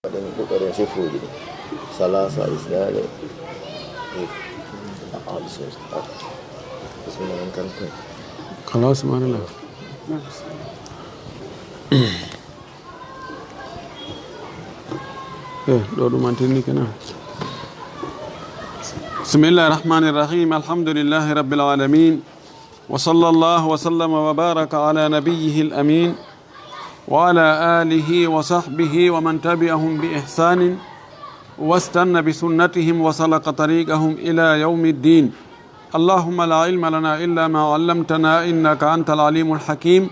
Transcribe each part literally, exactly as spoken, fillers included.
Waɗen ɗuɗɗoɗen fiqhuuji ɗi. Salaasa, isnaani, e, a, a, bismillah. Bismillah, on kan koy. Khalas, marina. Eh, ɗo ɗum antinni kana. بسم الله الرحمن الرحيم. الحمد لله رب العالمين. وصلى الله وسلم وبارك على نبيه الأمين وعلى آله وصحبه ومن تبعهم بإحسان واستن بسنتهم وسلك طريقهم إلى يوم الدين. اللهم لا علم لنا إلا ما علمتنا إنك أنت العليم الحكيم.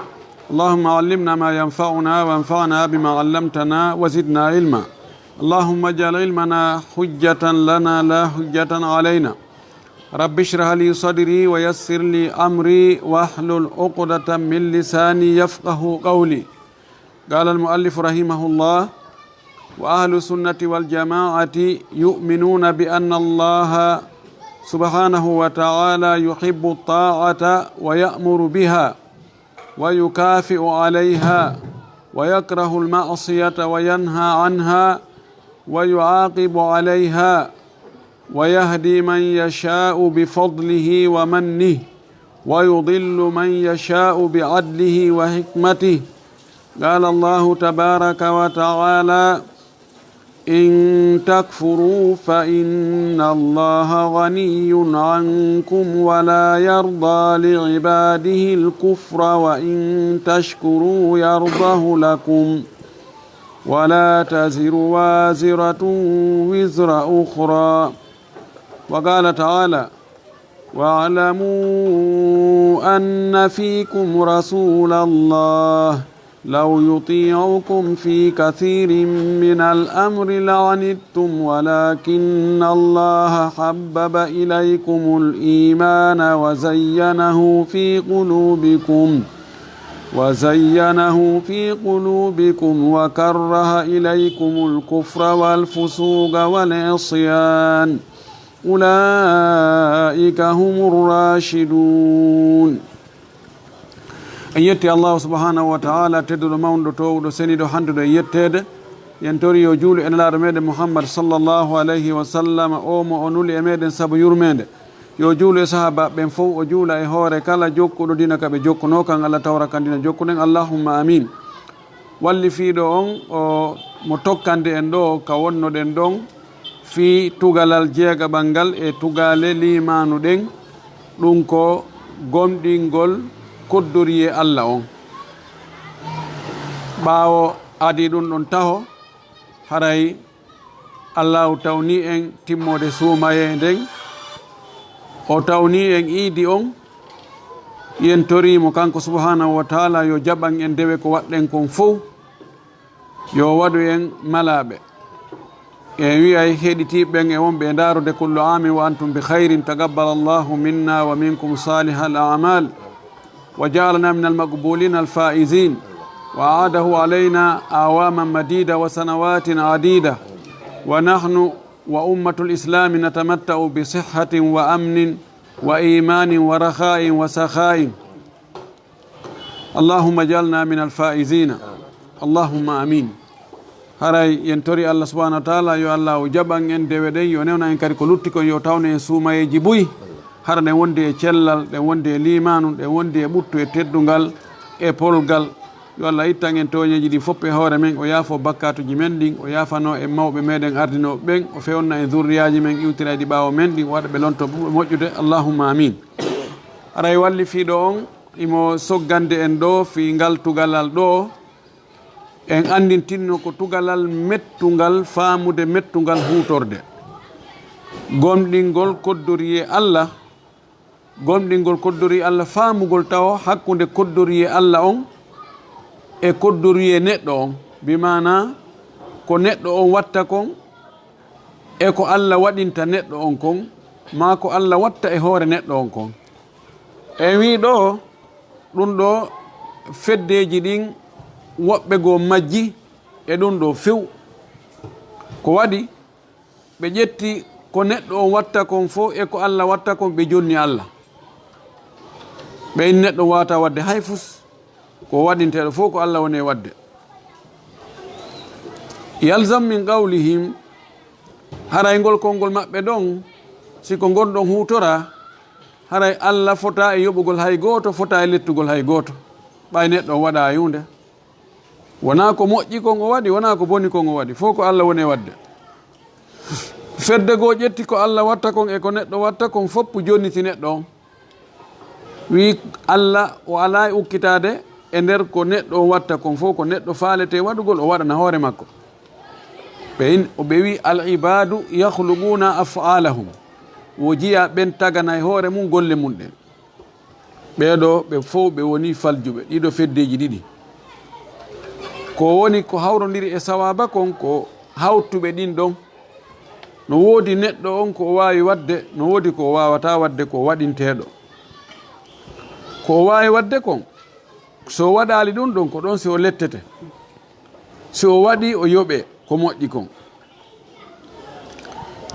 اللهم علمنا ما ينفعنا وانفعنا بما علمتنا وزدنا علما. اللهم اجعل علمنا حجة لنا لا حجة علينا. رب اشرح لي صدري ويسر لي أمري واحلل عقدة من لساني يفقه قولي. قال المؤلف رحمه الله: وأهل السنة والجماعة يؤمنون بأن الله سبحانه وتعالى يحب الطاعة ويأمر بها، ويكافئ عليها، ويكره المعصية وينهى عنها، ويعاقب عليها، ويهدي من يشاء بفضله ومنه، ويضل من يشاء بعدله وحكمته. قال الله تبارك وتعالى: إن تكفروا فإن الله غني عنكم ولا يرضى لعباده الكفر وإن تشكروا يرضه لكم ولا تزر وازرة وزر أخرى. وقال تعالى: واعلموا أن فيكم رسول الله لو يطيعكم في كثير من الأمر لعنتم ولكن الله حبب إليكم الإيمان وزينه في قلوبكم وزينه في قلوبكم وكره إليكم الكفر والفسوق والعصيان أولئك هم الراشدون. En yetti Allahu subhanahu wa ta'ala, tedduɗo, mawnuɗo, toowuɗo, seniiɗo, handuɗo e yetteede. Yen tori yo juulu e Nelaaɗo meɗen Muhammad sallallahu alayhi wa sallam, o mo o nuli e meɗen sabu yurmeende. Yo juulu e sahaabaaɓe ɓen fow, o juula e hoore kala jokkuɗo diina ka ɓe jokkunoo kan, Allah tawra kan diina jokkuɗen. Allahumma amin. Wallifiiɗo on, o mo tokkande en ɗo ka wonnoɗen ɗon fii tugalal jeegaɓal ngal e tugaale liimaanu ɗen, ɗun ko gomɗingol koddoriyee Alla on. Ɓaawo adii ɗun ɗon taho, haray Allaahu tawni en timmoode suumayee nden, o tawni en iidi on. Yen torii mo kanko subhanahu wa ta'ala yo jaɓan en dewe ko waɗɗen kon fow, yo waɗu en malaaɓe. En wi'ay heɗitiiɓe ɓen e wonɓe e ndaarude: كل عام وأنتم بخير، تقبل الله منا ومنكم صالح الأعمال، وجعلنا من المقبولين الفائزين، وأعاده علينا أعواما مديدة وسنوات عديدة، ونحن وأمة الإسلام نتمتع بصحة وأمن وإيمان ورخاء وسخاء. اللهم اجعلنا من الفائزين. اللهم آمين. Haray yen tori Allah subhanahu wa ta'ala yo Allah o jaɓan en dewe ɗen, yo newna en kadi ko lutti kon, yo tawnu en suumayeeji buy. Hara ɗen wondi e cellal, ɗen wondi e liimaanu, ɗen wondi e ɓuttu e teddungal e polgal. Yo Allah ittan en tooñeeji ɗin fof e hoore men, o yaafo bakkaatuji men ɗin, o yaafano en mawɓe meɗen ardinooɓe ɓen, o fewna en zurriyaaji men iwtirayɗi ɓaawo men ɗin, o waɗa ɓe lonto ɓurɓe moƴƴude. Allahumma amin. Haray wallifiiɗo on imo soggande en ɗo fii ngal tugalal ɗo, en anndintinno ko tugalal mettungal faamude, mettungal huutorde. Gomɗingol koddoriyee Allah, gomɗingol koddoriyee Allah, faamugol tawo hakkunde koddoriyee Allah on e koddoriyee neɗɗo on, bi maana ko neɗɗo on watta kon e ko Allah waɗinta neɗɗo on kon, maa ko Allah watta e hoore neɗɗo on kon. En wii ɗo, ɗun ɗo feddeeji ɗin woɓɓe goo majji e ɗun ɗo few. Ko waɗi ɓe ƴetti ko neɗɗo on watta kon fow e ko Allah watta kon, ɓe jonni Allah. Ɓe inni neɗɗo waata waɗde hay fus, ko waɗinteeɗo fow ko Allah woni e waɗde. Yalzam min qawlihim, haray ngol konngol maɓɓe ɗon, si ko ngon ɗon huutora, haray Alla fotaa e yoɓugol hay gooto, fotaa e lettugol hay gooto, ɓay neɗɗo on waɗaa huunde. Wonaa ko moƴƴi kon o waɗi, wonaa ko boni kon o waɗi, fow ko Alla woni e waɗde. Fedde goo ƴetti ko Alla watta kon e ko neɗɗo watta kon, fow jonniti neɗɗo on. Wi'i Alla o alaa e ukkitaade e nder ko neɗɗo on watta kon fow, ko neɗɗo faaletee waɗugol, o waɗana hoore makko. Ɓe in-, ɓe wi'i, "Al ibaadu yakhluquna af'aalahum." Wo jiya ɓen tagana e hoore mum golle mum ɗen. Ɓee ɗoo, ɓe fow ɓe woni faljuɓe, ɗiɗo feddeeji ɗiɗi. Ko woni ko hawrondiri e sawaaba kon, ko hawtuɓe ɗin ɗon. No woodi neɗɗo on ko o waawi waɗde, no woodi ko o waawataa waɗde, ko waɗinteeɗo. Ko o waawi waɗde kon, so o waɗaali ɗun ɗon, ko ɗon si o lettete. Si o waɗii, o yoɓee ko moƴƴi kon.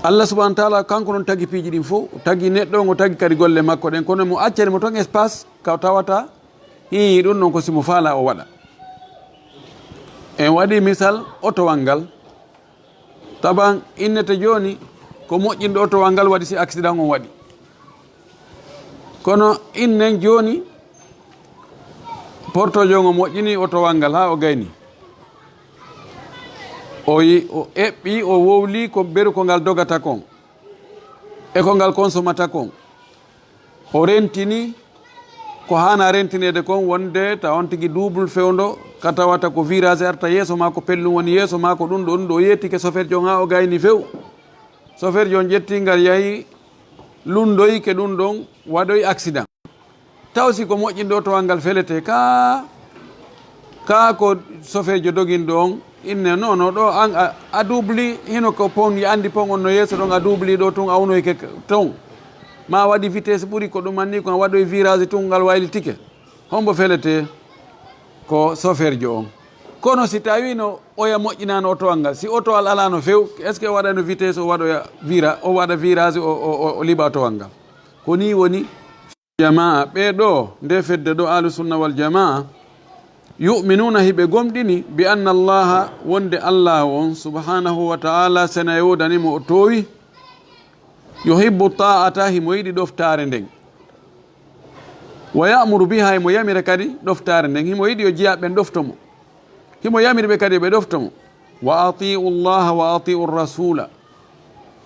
Allah subhanahu wa taala, kanko non tagi piiji ɗin fow. O tagi neɗɗo on, o tagi kadi golle makko ɗen. Kono mo accani mo ton espace, ka tawata hi'i ɗun non ko si mo faala o waɗa. En waɗi misal otowal ngal. Taban innete jooni ko moƴƴinɗo otowal ngal waɗi si accident on waɗi. Kono innen jooni portoojo on o moƴƴini otowal ngal haa o gayni. O yi-, o eɓɓi, o wowli ko beru ko ngal dogata kon. E ko ngal konsomata kon. O rentini ko haana rentineede kon, wonde ta on tigi double fewndo, ka tawata ko virage arta yeeso maa, ko pellum woni yeeso maa, ko ɗun ɗo, ɗun ɗo. O yettike soferjo on haa o gayni few. Soferjo on ƴetti ngal, yahi lunndoyike ɗun ɗon, waɗoyi accident. Taw si ko moƴƴinɗo otowal ngal felete, ka, ka ko sofeejo doginɗo on, inne, "Non, non, ɗo an a, a duubli, hino ko pon, ya anndi pon on no yeeso ɗon, a duubli ɗo tun, a unoyke k-, ton. Ma a waɗi vitesse ɓuri ko ɗun anni, ko a waɗoyi virage tun, ngal waylitike." Hombo felete? Ko sofeerjo on. Kono si tawino oya moƴƴinaano otowal ngal, si otowal alaano few, est-ce que o waɗano vitesse, o waɗoya vira-, o waɗa virage, o, o, o, o liɓa otowal ngal? Ko nii woni. Jamaa, ɓee ɗoo, nde fedde ɗoo, Ahlu Sunna wal Jamaa, yu'minuuna, hiɓe gomɗini, bi anna Allaha, wonde Allaahu on, subhaanahu wa ta'aala, sena e woodani mo o toowi, yuhibbu ta'ata, himo yiɗi ɗoftaare nden. Wa ya'muru biha, himo yamira kadi ɗoftaare nden, himo yiɗi yo jiyaaɓe ɓen ɗofto mo. Himo yamiri ɓe kadi yo ɓe ɗofto mo. "Wa ati'u Allaha wa ati'u Rasuula."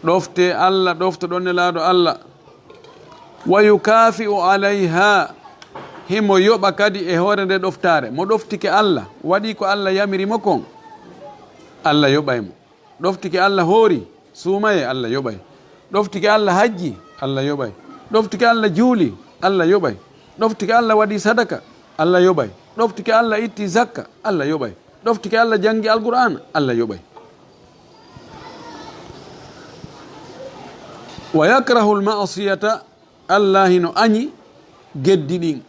Ɗoftee Allah, ɗoftoɗon Nelaaɗo Allah. "Wa yukaafi'u alayha." Himo yoɓa kadi e hoore nde ɗoftaare. Mo ɗoftike Allah, waɗi ko Allah yamiri mo kon, Allah yoɓay mo. Ɗoftike Allah hoori, suumayee, Allah yoɓay. Ɗoftike Allah hajji, Allah yoɓay. Ɗoftike Allah juuli, Allah yoɓay. Ɗoftike Allah waɗi sadaka, Allah yoɓay. Ɗoftike Allah itti zakka, Allah yoɓay. Ɗoftike Allah janngi Alqur'aana, Allah yoɓay. Wa yakrahul ma'siyata, Allah hino añi geddi ɗin.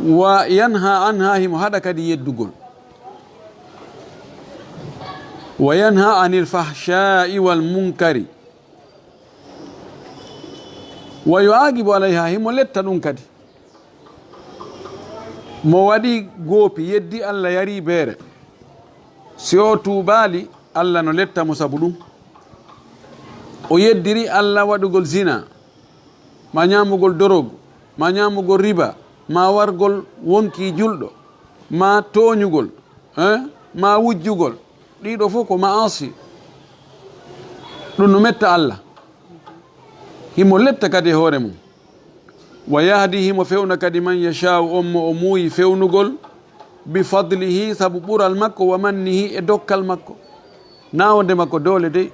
Wa yanha anha, himo haɗa kadi yeddugol. Wa yanha anil fahsha'i wal munkari. Wa yu'aqibu alayha, himo letta ɗun kadi. Mo waɗi goopi, yeddi Allah, yari beere. Si o tuubaali, Allah no letta mo sabu ɗun. O yeddiri Allah waɗugol zina, ma ñaamugol dorogu, ma ñaamugol riba, ma wargol wonkii julɗo, ma tooñugol, eh, ma wujjugol. Ɗiɗo fow ko ma'asi. Ɗun no metta Allah. Himo letta kadi e hoore mum. Wa yahdi, himo fewna kadi, man yasha'u, on mo o muuyi fewnugol, bi fadlihi, sabu ɓural makko, wa mannihi, e dokkal makko. Na wonde makko doole dey.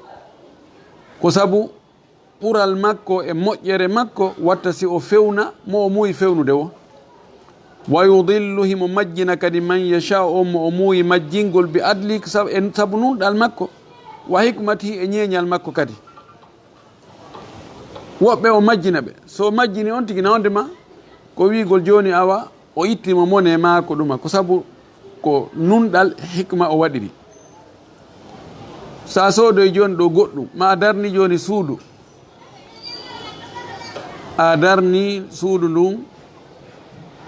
Ko sabu ɓural makko e moƴƴere makko watta si o fewna mo o muuyi fewnude wo. Wa yudillu, himo majjina kadi, man yasha'u, on mo o muuyi majjingol, bi adli, sa-, e sabu nunɗal makko, wa hikmatihi, e ñeeñal makko kadi. Woɓɓe o majjina ɓe. So majjini on tigi, na wonde ma ko wi'ugol jooni, awa, o itti mo mone maako ɗuma, ko sabu ko nunɗal hikma o waɗiri. Sa soodoy jooni ɗo goɗɗum, ma a darni jooni suudu. A darni suudu ndun,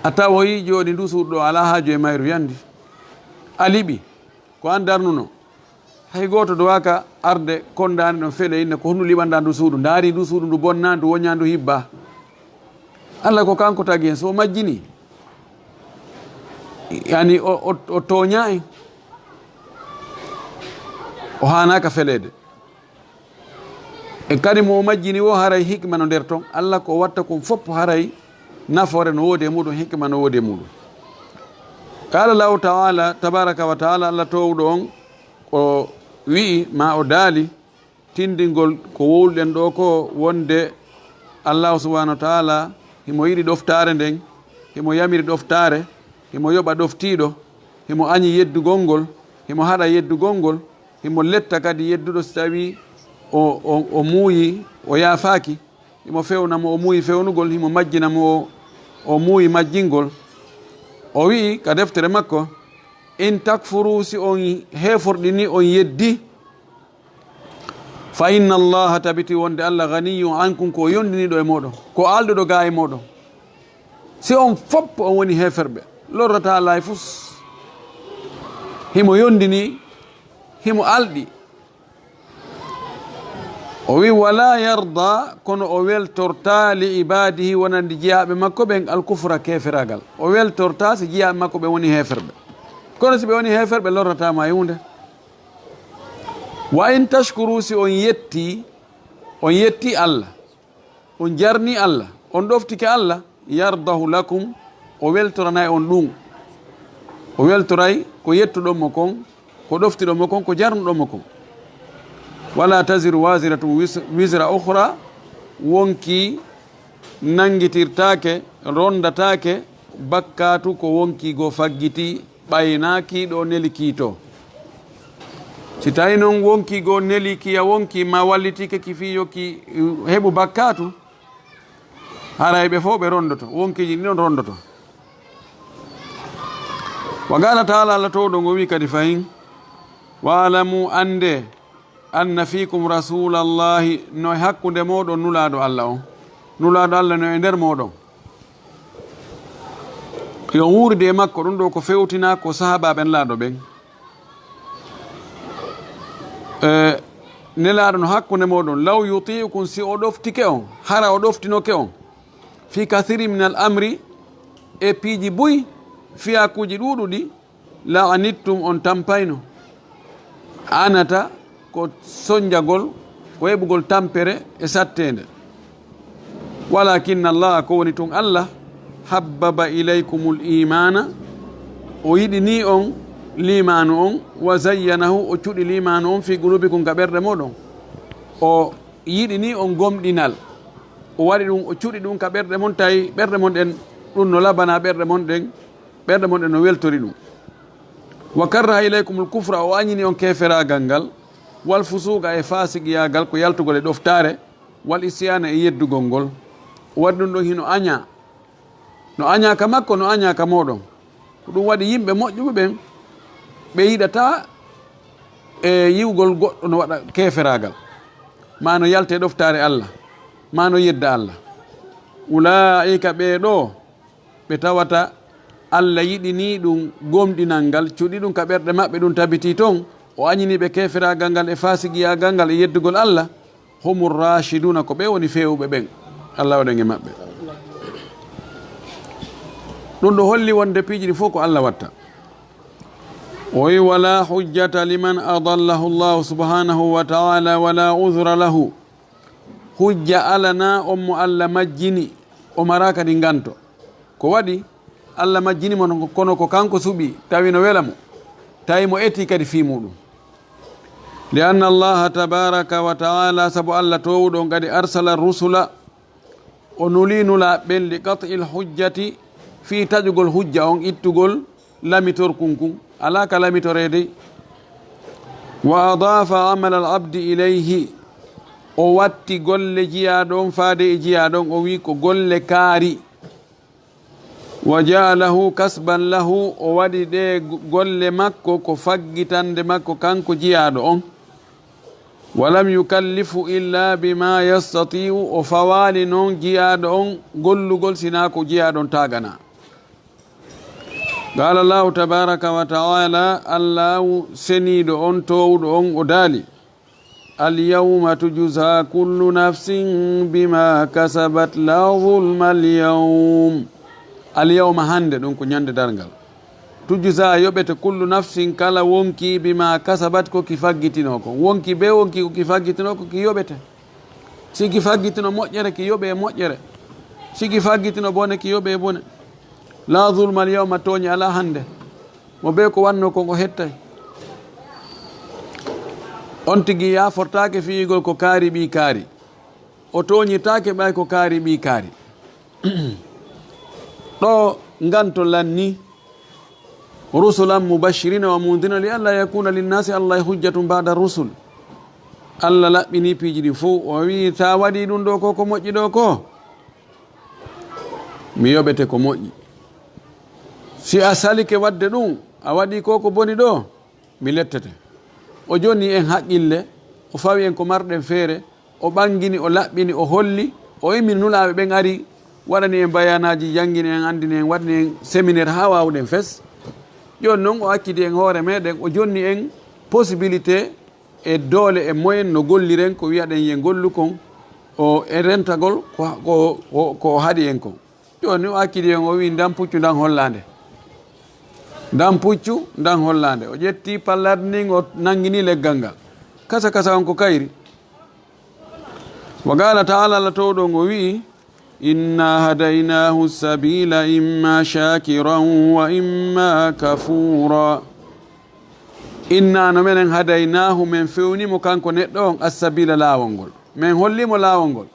a tawoyi jooni ndu suudu ɗo alaa haaju e mayru, yandi. A liɓi. Ko an darnuno. Hay gooto dowaaka arde kondaani ɗon fele inna ko honɗum liɓanɗaa ndu suudu. Ndaari ndu suudu ndu bonnaa, ndu woñaa, ndu hibbaa. Allah ko kanko tagi en. So o majjinii, yani o, o, o tooñaa en. O haanaaka feleede. E kadi mo o majjini wo haray hikma no nder ton. Allah ko watta kon fof haray nafoore no woodi e muɗum, hikma no woodi e muɗum. Qala Allahu ta'ala, tabaraka wa ta'ala, Allah toowɗo on, o wi'i, ma o daali, tindingol ko wowluɗen ɗo ko wonde Allahu subhanahu wa ta'ala himo yiɗi ɗoftaare nden, himo yamiri ɗoftaare, himo yoɓa ɗoftiiɗo, himo añi yeddugol ngol, himo haɗa yeddugol ngol, himo letta kadi yedduɗo si tawi o, o, o muuyi, o yaafaaki, himo fewna mo o muuyi fewnugol, himo majjina mo o, o muuyi majjingol. O wi'i ka deftere makko, in takfuru, si on heeforɗini, on yeddi, fa inna Allaha, tabiti wonde Allah, ganiyun ankum, ko o yondiniiɗo e mooɗon, ko alɗuɗo gaa e mooɗon. Si on fof on woni heeferɓe, lorrataa Allah e fus. Himo yondini, himo alɗi. O wi, wala yarda, kono o weltortaa li ibadihi, wonande jiyaaɓe makko ɓen, al kufra, keeferaagal. O weltortaa si jiyaaɓe makko ɓen woni heeferɓe. Kono si ɓe woni heeferɓe, lorrataa mo e huunde. Wa in tashkuru, si on yetti, on yetti Allah, on jarni Allah, on ɗoftike Allah, yardahu lakum, o weltoranay on ɗum. O weltoray ko yettuɗon mo kon, ko ɗoftiɗon mo kon, ko jarnuɗon mo kon. Wala taziru waziratun wis-, wizra ukhra, wonki nanngitirtaake, ronndataake bakkaatu ko wonki goo faggiti, ɓay naa kii ɗoo neli kii too. Si tawi non wonki goo neli kiya wonki ma wallitike ki fii yo ki, uh, heɓu bakkaatu, haray ɓe fof ɓe ronndoto, wonkiiji ɗin on ronndoto. Wa qala ta'ala, Allah toowɗo ngo wi kadi fahin, wa'lamu, annde, anna fiikum rasulallahi, no e hakkunde mooɗon nulaaɗo Allah on. Nulaaɗo Allah no e nder mooɗon. Yo wuuride e makko, ɗum ɗo ko fewtina ko sahaabaaɓe Nelaaɗo ɓen. E, Nelaaɗo no hakkunde mooɗon, law yuti'ukum, si o ɗoftike on, hara o ɗoftinoke on, fi kathiri min al amri, e piiji buy, fiyakuuji ɗuuɗuɗi, la anittum, on tampayno. Anata ko sonjagol, ko heɓugol tampere e satteende. Walakinna Allah, ko woni tun Allah, habbaba ilaykumul imana, o yiɗini on liimaanu on, wa zayyanahu, o cuɗi liimaanu on fi qulubikum, ka ɓerɗe moɗon. O yiɗini on gomɗinal, o waɗi ɗum, o cuɗi ɗum ka ɓerɗe mon, tawi ɓerɗe mon ɗen ɗum no labana ɓerɗe mon ɗen, ɓerɗe mon ɗen no weltori ɗum. Wa karraha ilaykumul kufra, o añini on keeferaagal ngal, wal fusuqa, e faasiqiyaagal, ko yaltugol e ɗoftaare, wal isyana, e yeddugol ngol. O waɗi ɗum ɗon hino añaa. No añaa ka makko, no añaa ka mooɗon. Ko ɗum waɗi yimɓe moƴƴuɓe ɓen, ɓe yiɗataa e yi'ugol goɗɗo no waɗa keeferaagal, maa no yalta e ɗoftaare Allah, maa no yedda Allah. Ulaa'ika, ɓee ɗoo, ɓe tawata Allah yiɗini ɗum gomɗinal ngal, cuɗi ɗum ka ɓerɗe maɓɓe, ɗum tabitii ton, o añini ɓe keeferaagal ngal e faasiqiyaagal ngal e yeddugol Allah, humur rashiduna, ko ɓe woni feewuɓe ɓen. Allah waɗen e maɓɓe. Ɗum ɗo holli wonde piiji ɗi fof ko Allah watta. O wi, wala hujjata liman adallahu Allahu subhanahu wa ta'ala, wala uzra lahu. Hujja alanaa on mo Allah majjini, o maraa kadi nganto. Ko waɗi Allah majjini mo, kono ko kanko suɓi, tawi no wela mo, tawi mo etii kadi fii muɗum. Li anna Allaha tabaraka wa ta'ala, sabu Allah toowuɗo on kadi, arsala rusula, o nuli nulaaɓe ɓen, li qat'il hujjati, fii taƴugol hujja on, ittugol lamitorkun kun, alaa ka lamitoreede. Wa adaafa amal al abdi ilayhi, o watti golle jiyaaɗo on faade e jiyaaɗo on, o wi ko golle kaari. Wa ja'alahu kasban lahu, o waɗi ɗe golle makko ko faggitande makko kanko jiyaaɗo on. Wa lam yukallifu illa bima yastati'u, o fawaali non jiyaaɗo on gollugol sinaa ko jiyaaɗo on taagana. Qaala Allahu tabaaraka wa ta'aala, Allaahu seniiɗo on, toowuɗo on, o daali, "Al-yawma tujzaa kullu nafsin bimaa kasabat, laa zulma al-yawm." Al-yawma, hannde, ɗum ko ñande darngal. "Tujzaa", yoɓete, "kullu nafsin", kala wonkii, "bimaa kasabat", ko ki faggitinoo kon. Wonkii bee wonkii ko ki faggitinoo ko ki yoɓete. Si ki faggitino moƴƴere, ki yoɓe moƴƴere. Si ki faggitino bone, ki yoɓe bone. "Laa zulma al-yawma", tooñe alaa hannde. Mo bee ko wannoo kon o hettay. On tigi yaafortaake fiyigol ko kaari ɓii kaari. O tooñirtaake ɓay ko kaari ɓii kaari. Ɗo nganto lanni, "Rusulan mubashirina wa mundirina li alla yakuna linnaasi ala Allahi hujjatun ba'da rusul." Allah laɓɓini piiji ɗin fow. O wi'i, "Taa waɗi ɗum ɗo ko, ko moƴƴi ɗo ko, mi yoɓete ko moƴƴi. Si a salike waɗde ɗum, a waɗi ko, ko boni ɗo, mi lettete." O jonni en haqqille, o fawi en ko marɗen feere, o ɓangini, o laɓɓini, o holli, o immini nulaaɓe ɓen ari, waɗani en bayanaaji, janngini en, anndini en, waɗani en séminaire haa waawuɗen fes. Jooni non o accidi en hoore meɗen, o jonni en possibilité e doole e moyen no golliren ko wi'aɗen yen gollu kon, o e rentagol ko, ko, ko, ko o haɗi en kon. Jooni o accidi en, o wi'i, "Ndan puccu ndan hollaande. Ndan puccu ndan hollaande." O ƴetti pallade ndin, o nangini leggal ngal. Kasa kasa on ko kayri. Wa qaala ta'aala, Allah towɗo on o wi'i, "Inna hadaynaahu sabiila imma shaakiran wa imma kafuura." Inna, no menen, hadaynaahu, men fewni mo kanko neɗɗo on, as-sabiila, laawol ngol. Men holli mo laawol ngol.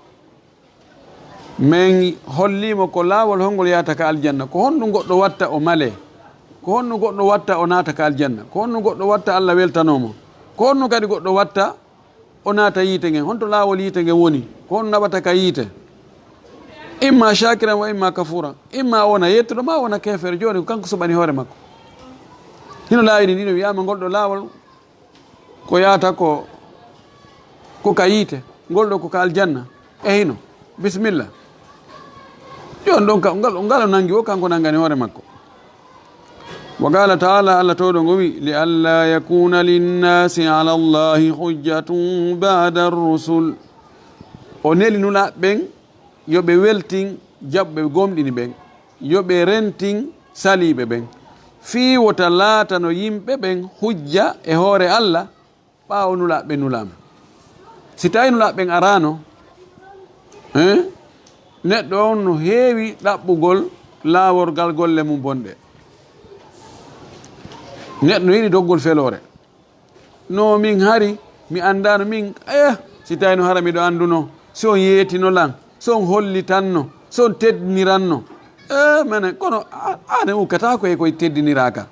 Men holli mo ko laawol hongol yahata ka aljanna. Ko honɗum goɗɗo watta o malee? Ko honɗum goɗɗo watta o naata ka aljanna? Ko honɗum goɗɗo watta Allah weltanoo mo? Ko honɗum kadi goɗɗo watta o naata yiite ngen? Honto laawol yiite ngen woni? Ko honɗum naɓata ka yiite? Imma shaakiran wa imma kafuura. Imma o wona yettuɗo, ma o wona keefeero. Jooni ko kanko suɓani hoore makko. Hino laawi ɗin ɗiɗo wi'aama ngol ɗo laawol ko yahata ko, ko ka yiite, ngol ɗo ko ka aljanna. E hino, bisimilla. Jooni ɗon ka, ngal, ngal o nangi o, kanko nangani hoore makko. Wa qaala ta'aala, Allah towɗo ngo wi, "Li alla yakuuna linnaasi ala Allahi hujjatun ba'da rusul." O neli nulaaɓe ɓen yo ɓe weltin jaɓɓe gomɗini ɓen, yo ɓe rentin saliiɓe ɓen, fii wota laatano yimɓe ɓen hujja e hoore Allah ɓaawo nulaaɓe ɓen nulaama. Si tawi nulaaɓe ɓen araano, eh, neɗɗo on no heewi ɗaɓɓugol laaworgal golle mum bonɗe. Neɗɗo no yiɗi doggol feloore. No min hari, mi anndaano min, eh, si tawi no hara miɗo annduno, si on yeetino lan, si on hollitanno, si on teddiniranno. Eh, mene, kono a-, aan en ukkata ko e koye teddiniraaka.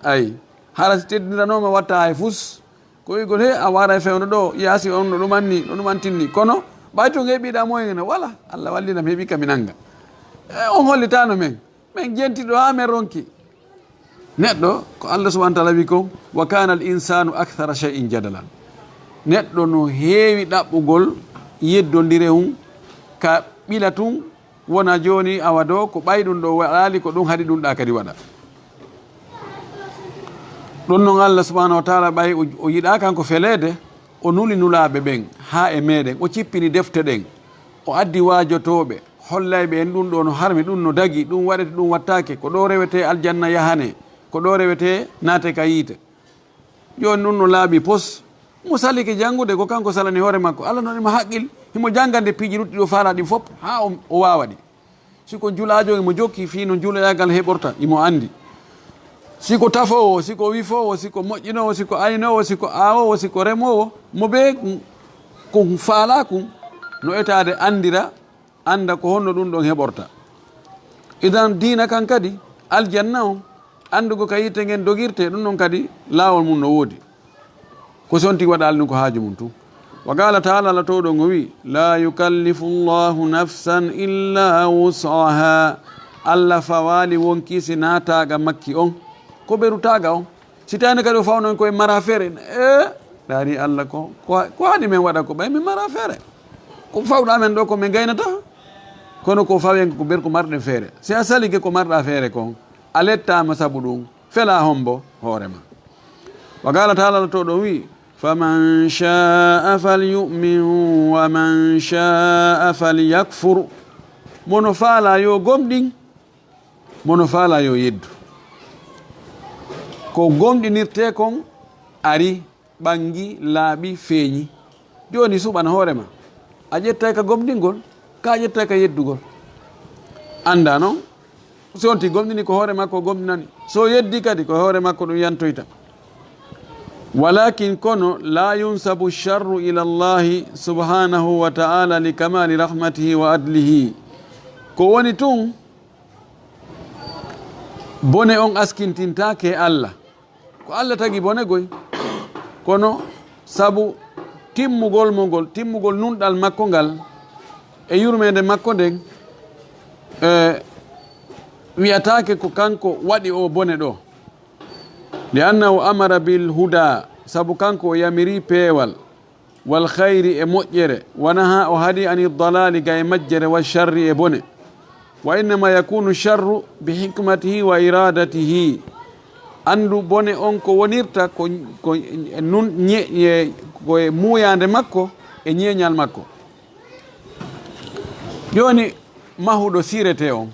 Ay, hara si teddiniranooma watta hay fus, ko wi'gol, "He, a waray fewndo ɗo, yaasi on no ɗumanni, no ɗumantinni." Kono, ɓay tun heɓiɗa moyen ne, wala, Allah wallina mi heɓi ka mi nanga. Eh, on hollitaano men. Men jenti ɗo haa men ronki. Neɗɗo, ko Allah subhanahu wa ta'ala wi kon, "Wa kana al insanu akthara shay'in jadala." Neɗɗo no heewi ɗaɓɓugol yeddondire mum ka ɓila tun, wona jooni awa ɗo ko ɓay ɗum ɗo waɗaali, ko ɗum haɗi ɗum ɗa kadi waɗa. Ɗum non Allah subhanahu wa ta'ala ɓay o, o yiɗaa kanko feleede, o nuli nulaaɓe ɓen haa e meɗen, o cippini defte ɗen, o addi waajotooɓe, hollayɓe en ɗum ɗo no harmi, ɗum no dagi, ɗum waɗete, ɗum wattaake, ko ɗo rewete aljanna yahane, ko ɗo rewete naate ka yiite. Jooni ɗum no laaɓi pos. Mo salike janngude, ko kanko salani hoore makko. Allah no ɗima haqqil, himo janngande piiji luttuɗi o faala ɗin fof, haa o, o waawa ɗi. Si ko julaajo, imo jokki fii no juloyaagal heɓorta, imo anndi. Si ko tafoowo, si ko wifoowo, si ko moƴƴinoowo, si ko aynoowo, si ko aawoowo, si ko remoowo, mo bee ko faalaa kun, no etaade anndira, annda ko honno ɗum ɗon heɓorta. Idan diina kan kadi, aljanna on, anndugo ka yiite ngen dogirte, ɗum ɗon kadi laawol mum no woodi. Ko si on tigi waɗaali ɗum ko haaju mum tun. Wa qaala ta'ala, Allah towɗo ngo wi, "La yukallifu Allahu nafsan illa wus'aha." Allah fawaali wonkii si naataaga makki on. Ko beru taaga on. Si tawi no kadi o fawno en ko en mara feere, eh, ɗaari Allah ko, ko, ko haani men waɗa ko ɓay min mara feere. Ko fawɗa men ɗo ko min gaynata. Kono ko fawi en ko ber ko marɗen feere. Si a salike ko marɗa feere kon, a lettaama sabu ɗum, felaa hombo hoore ma. Wa qaala taala, Allah to ɗon wi'i, faman sha'a falyu'min wa man sha'a falyakfur. Mono faalaa yo gomɗin, mono faalaa yo yeddu. Ko gomɗinirtee kon ari ɓangi, laaɓi, feeñi. Jooni suɓan hoore ma. A ƴettay ka gomɗingol, ka a ƴettay ka yeddugol. Annda non, si on ti gomɗini ko hoore makko gomɗinani. So yeddi kadi ko hoore makko ɗum yantoyta. Walakin kono, la yunsabu sharru ila Allahi subhanahu wa ta'ala li kamali rahmatihi wa adlihi. Ko woni tun, bone on askintintaake Allah. Ko Allah tagi bone goy. Kono sabu timmugol mo ngol, timmugol nunɗal makko ngal e yurmeende makko nden, e wi'ataake ko kanko waɗi o bone ɗo. Li annahu amara bil huda, sabu kanko o yamiri peewal, wal khayri, e moƴƴere, wa naha, o haɗi, ani dalali, ga e majjere, wa sharri, e bone. Wa innama yakunu sharru bi hikmatihi wa iradatihi. Anndu bone on ko wonirta ko, ko nun, ñe-, e, ko e muuyaande makko e ñeeñal makko. Jooni mahuɗo sirete on,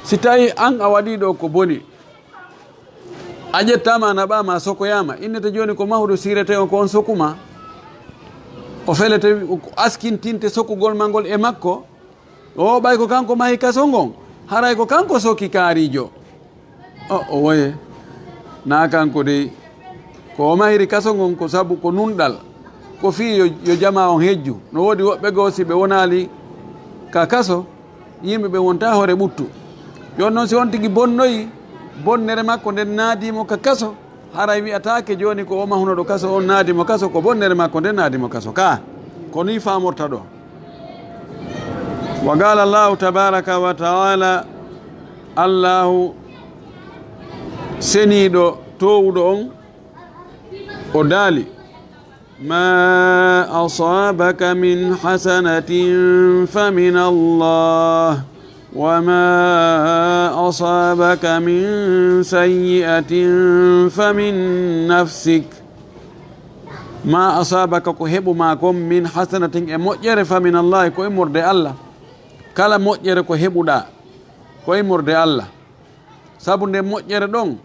si tawi an a waɗi ɗo ko boni, a ƴettaama, a naɓaama, a sokoyaama, innete jooni ko mahuɗo sirete on, ko on sokuma, o felete, o askintinte sokugol ma ngol e makko. O ɓay ko kanko mahi kaso ngon, haray ko kanko soki kaarijo. O, o woye. Na kanko dey, ko o mahiri kaso ngon ko sabu ko nunɗal, ko fii yo, yo jama on hejju. No woodi woɓɓe goo, si ɓe wonaali ka kaso, yimɓe ɓe wonta hoore ɓuttu. Jooni non, si on tigi bonnoyi, bonnere makko nden naadi mo ka kaso, haray wi'ataake jooni ko o mahunoɗo kaso on naadi mo kaso, ko bonnere makko nden naadi mo kaso. Ka, ko nii faamorta ɗo. Wa qaala Allahu tabaaraka wa ta'aala, Allahu seniiɗo toowuɗo on, o daali, ما أصابك من حسنة فمن الله، وما أصابك من سيئة فمن نفسك. ما أصابك، ko heɓu ma kon, min hasanatin, e moƴƴere, fa min Allahi, ko immorde Allah. Kala moƴƴere ko heɓuɗaa, ko immorde Allah. Sabu nde moƴƴere ɗon,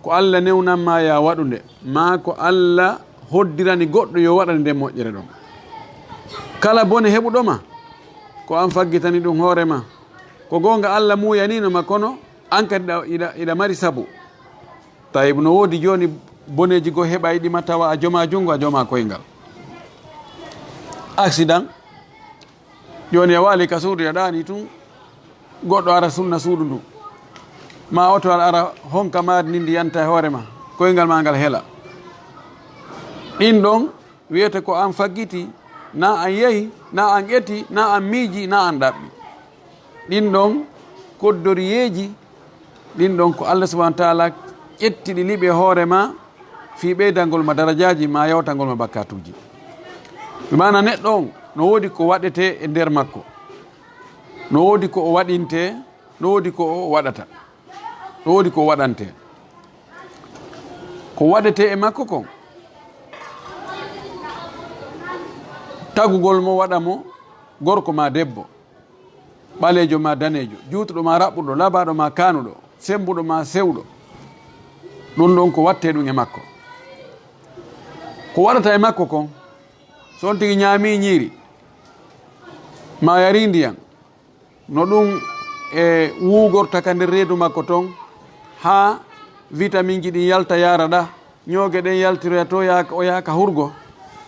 ko Allah newnan ma ya waɗu nde, maa ko Allah hoddirani goɗɗo yo waɗane nden moƴƴere ɗon. Kala bone heɓuɗo ma, ko an faggitani ɗum hoore ma. Ko goonga Allah muuyanino ma, kono an kadi ɗa, iɗa, iɗa mari sabu. Tawi no woodi jooni boneeji goo heɓayɗi ma tawa a joma junngo, a joma koyngal. Accident. Jooni a waali ka suudu, a ɗaani tun, goɗɗo ara sunna suudu ndu. Ma oto ara, ara honka maari ndi, ndi yanta e hoore ma, koyngal ma ngal hela. Ɗin ɗon wi'ete ko an faggiti, na an yehi, na an eti, na an miiji, na an ɗaɓɓi. Ɗin ɗon koddoriyeeji, ɗin ɗon ko Allah subhanahu wa ta'ala ƴetti ɗi liɓi e hoore ma, fii ɓeydangol ma darajaaji, ma yawtangol ma bakkatuuji. Bi maana neɗɗo on no woodi ko waɗetee e nder makko, no woodi ko o waɗintee, no woodi ko o waɗata, no woodi ko o waɗantee. Ko waɗetee e makko kon, tagugol mo, waɗa mo gorko ma debbo, ɓaleejo ma daneejo, juutuɗo ma raɓɓuɗo, labaaɗo ma kaanuɗo, semmbuɗo ma sewɗo. Ɗun ɗon ko wattee ɗun e makko. Ko waɗata e makko kon, so on tigi ñaamii ñiiri, ma yarii ndiyan, no ɗun e wuugorta ka nder reedu makko ton, haa vitaminji ɗin yalta yaara ɗa, ñooge ɗen yaltiroya to, yaa, o yaha ka hurgo.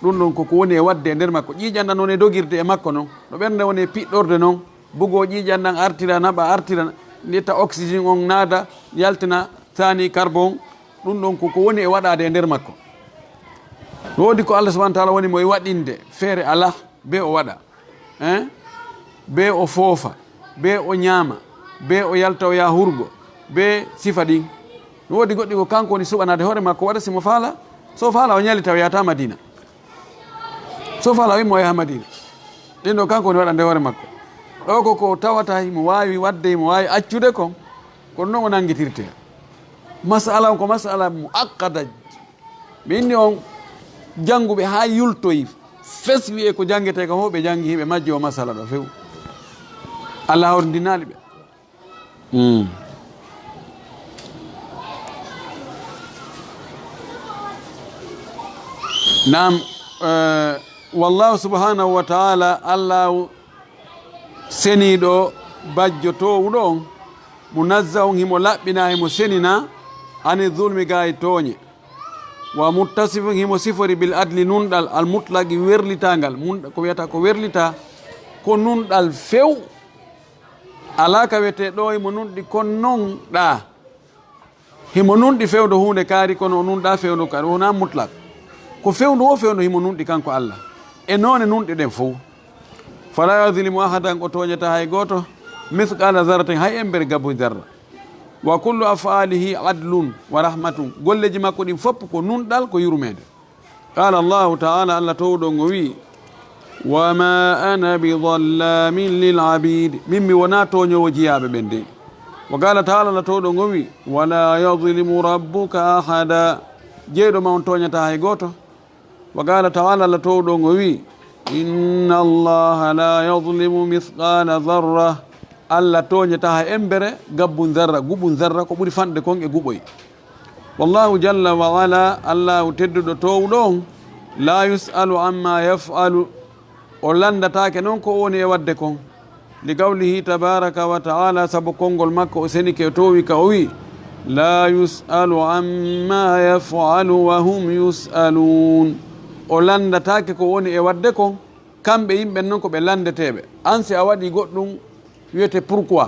Ɗun ɗon ko ko woni e waɗde e nder makko. Ƴiiƴan ɗan woni e dogirde e makko non, no ɓernde woni e piɗɗorde non, bugoo ƴiiƴan ɗan artira, naɓa, artira, ƴetta oxygène on naada, yaltina thani carbone. Ɗun ɗon ko ko woni e waɗaade e nder makko. No woodi ko Allah subhanahu wa ta'ala woni mo e waɗinde feere alaa, be o waɗa. Hein? Be o foofa, be o ñaama, be o yalta o yaha hurgo, be sifa ɗin. No woodi goɗɗi ko kanko woni suɓanaade hoore makko waɗa si mo faala. So faala o ñali taw yahata Madina. So faala o imma o yaha Madina. Ɗin ɗo kanko woni waɗande hoore makko. Ɗo ko ko tawata himo waawi waɗde, himo waawi accude kon. Kono noon o nanngitirtee. Masala on ko masala muaqqada. Mi inni on jannguɓe haa yultoyi, fes wi'e ko janngetee ko fof ɓe janngi, hiɓe majji o masala ɗo few. Allah hawrindinaali ɓe. Mm. Naam, eh, wallahu subhanahu wa ta'ala, Allahu seniiɗo, bajjo toowuɗo on, munazzahun, himo laɓɓina, himo senina, ani zulmi, gaa e tooñe. Wa muttasifun, himo sifori bil adli, nunɗal, al mutlaqi, werlitaangal. Mun-, ko wiyata ko werlita, ko nunɗal few. Alaa ka wiyetee ɗo himo nunɗi kon non ɗaa. Himo nunɗi fewndo huunde kaari, kono o nunɗaa fewndo kaari, wonaa mutlaq. Ko fewndo o fewndo himo nunɗi kanko Allah. E noone nunɗe ɗen fow. Fala yazlimu ahadan, o tooñataa hay gooto, mithqala zarratin, hay embere gabbu zarra. Wa kullu af'alihi adlun wa rahmatun. Golleeji makko ɗin fof ko nunɗal, ko yurmeende. Qala Allahu ta'ala, Allah toowuɗo on o wi'i, "Wa ma ana bi dhallamin lil abid." Min mi wonaa tooñoowo jiyaaɓe ɓen dey. Wa qala ta'ala, Allah toowuɗo on o wi'i, "Wa la yazlimu rabbuka ahada." Jeyɗo ma on tooñataa hay gooto. Wa qala ta'ala, Allah toowuɗo on o wi'i, "Inna Allaha la yazlimu mithqala dharra." Allah tooñataa hay embere gabbun zarra, guɓun zarra, ko ɓuri fanɗude kon e guɓoy. Wallahu jalla wa ala, Allahu tedduɗo toowuɗo on, la yus'alu amma yaf'alu, o lanndataake non ko o woni e waɗde kon. Li qawlihi tabaraka wa ta'ala, sabu konngol makko o senike o toowi ka o wi'i, "La yus'alu amma yaf'alu wa hum yus'alun." O lanndataake ko woni e waɗde kon, kamɓe yimɓe non ko ɓe lanndeteeɓe. An si a waɗi goɗɗum wiyete pourquoi?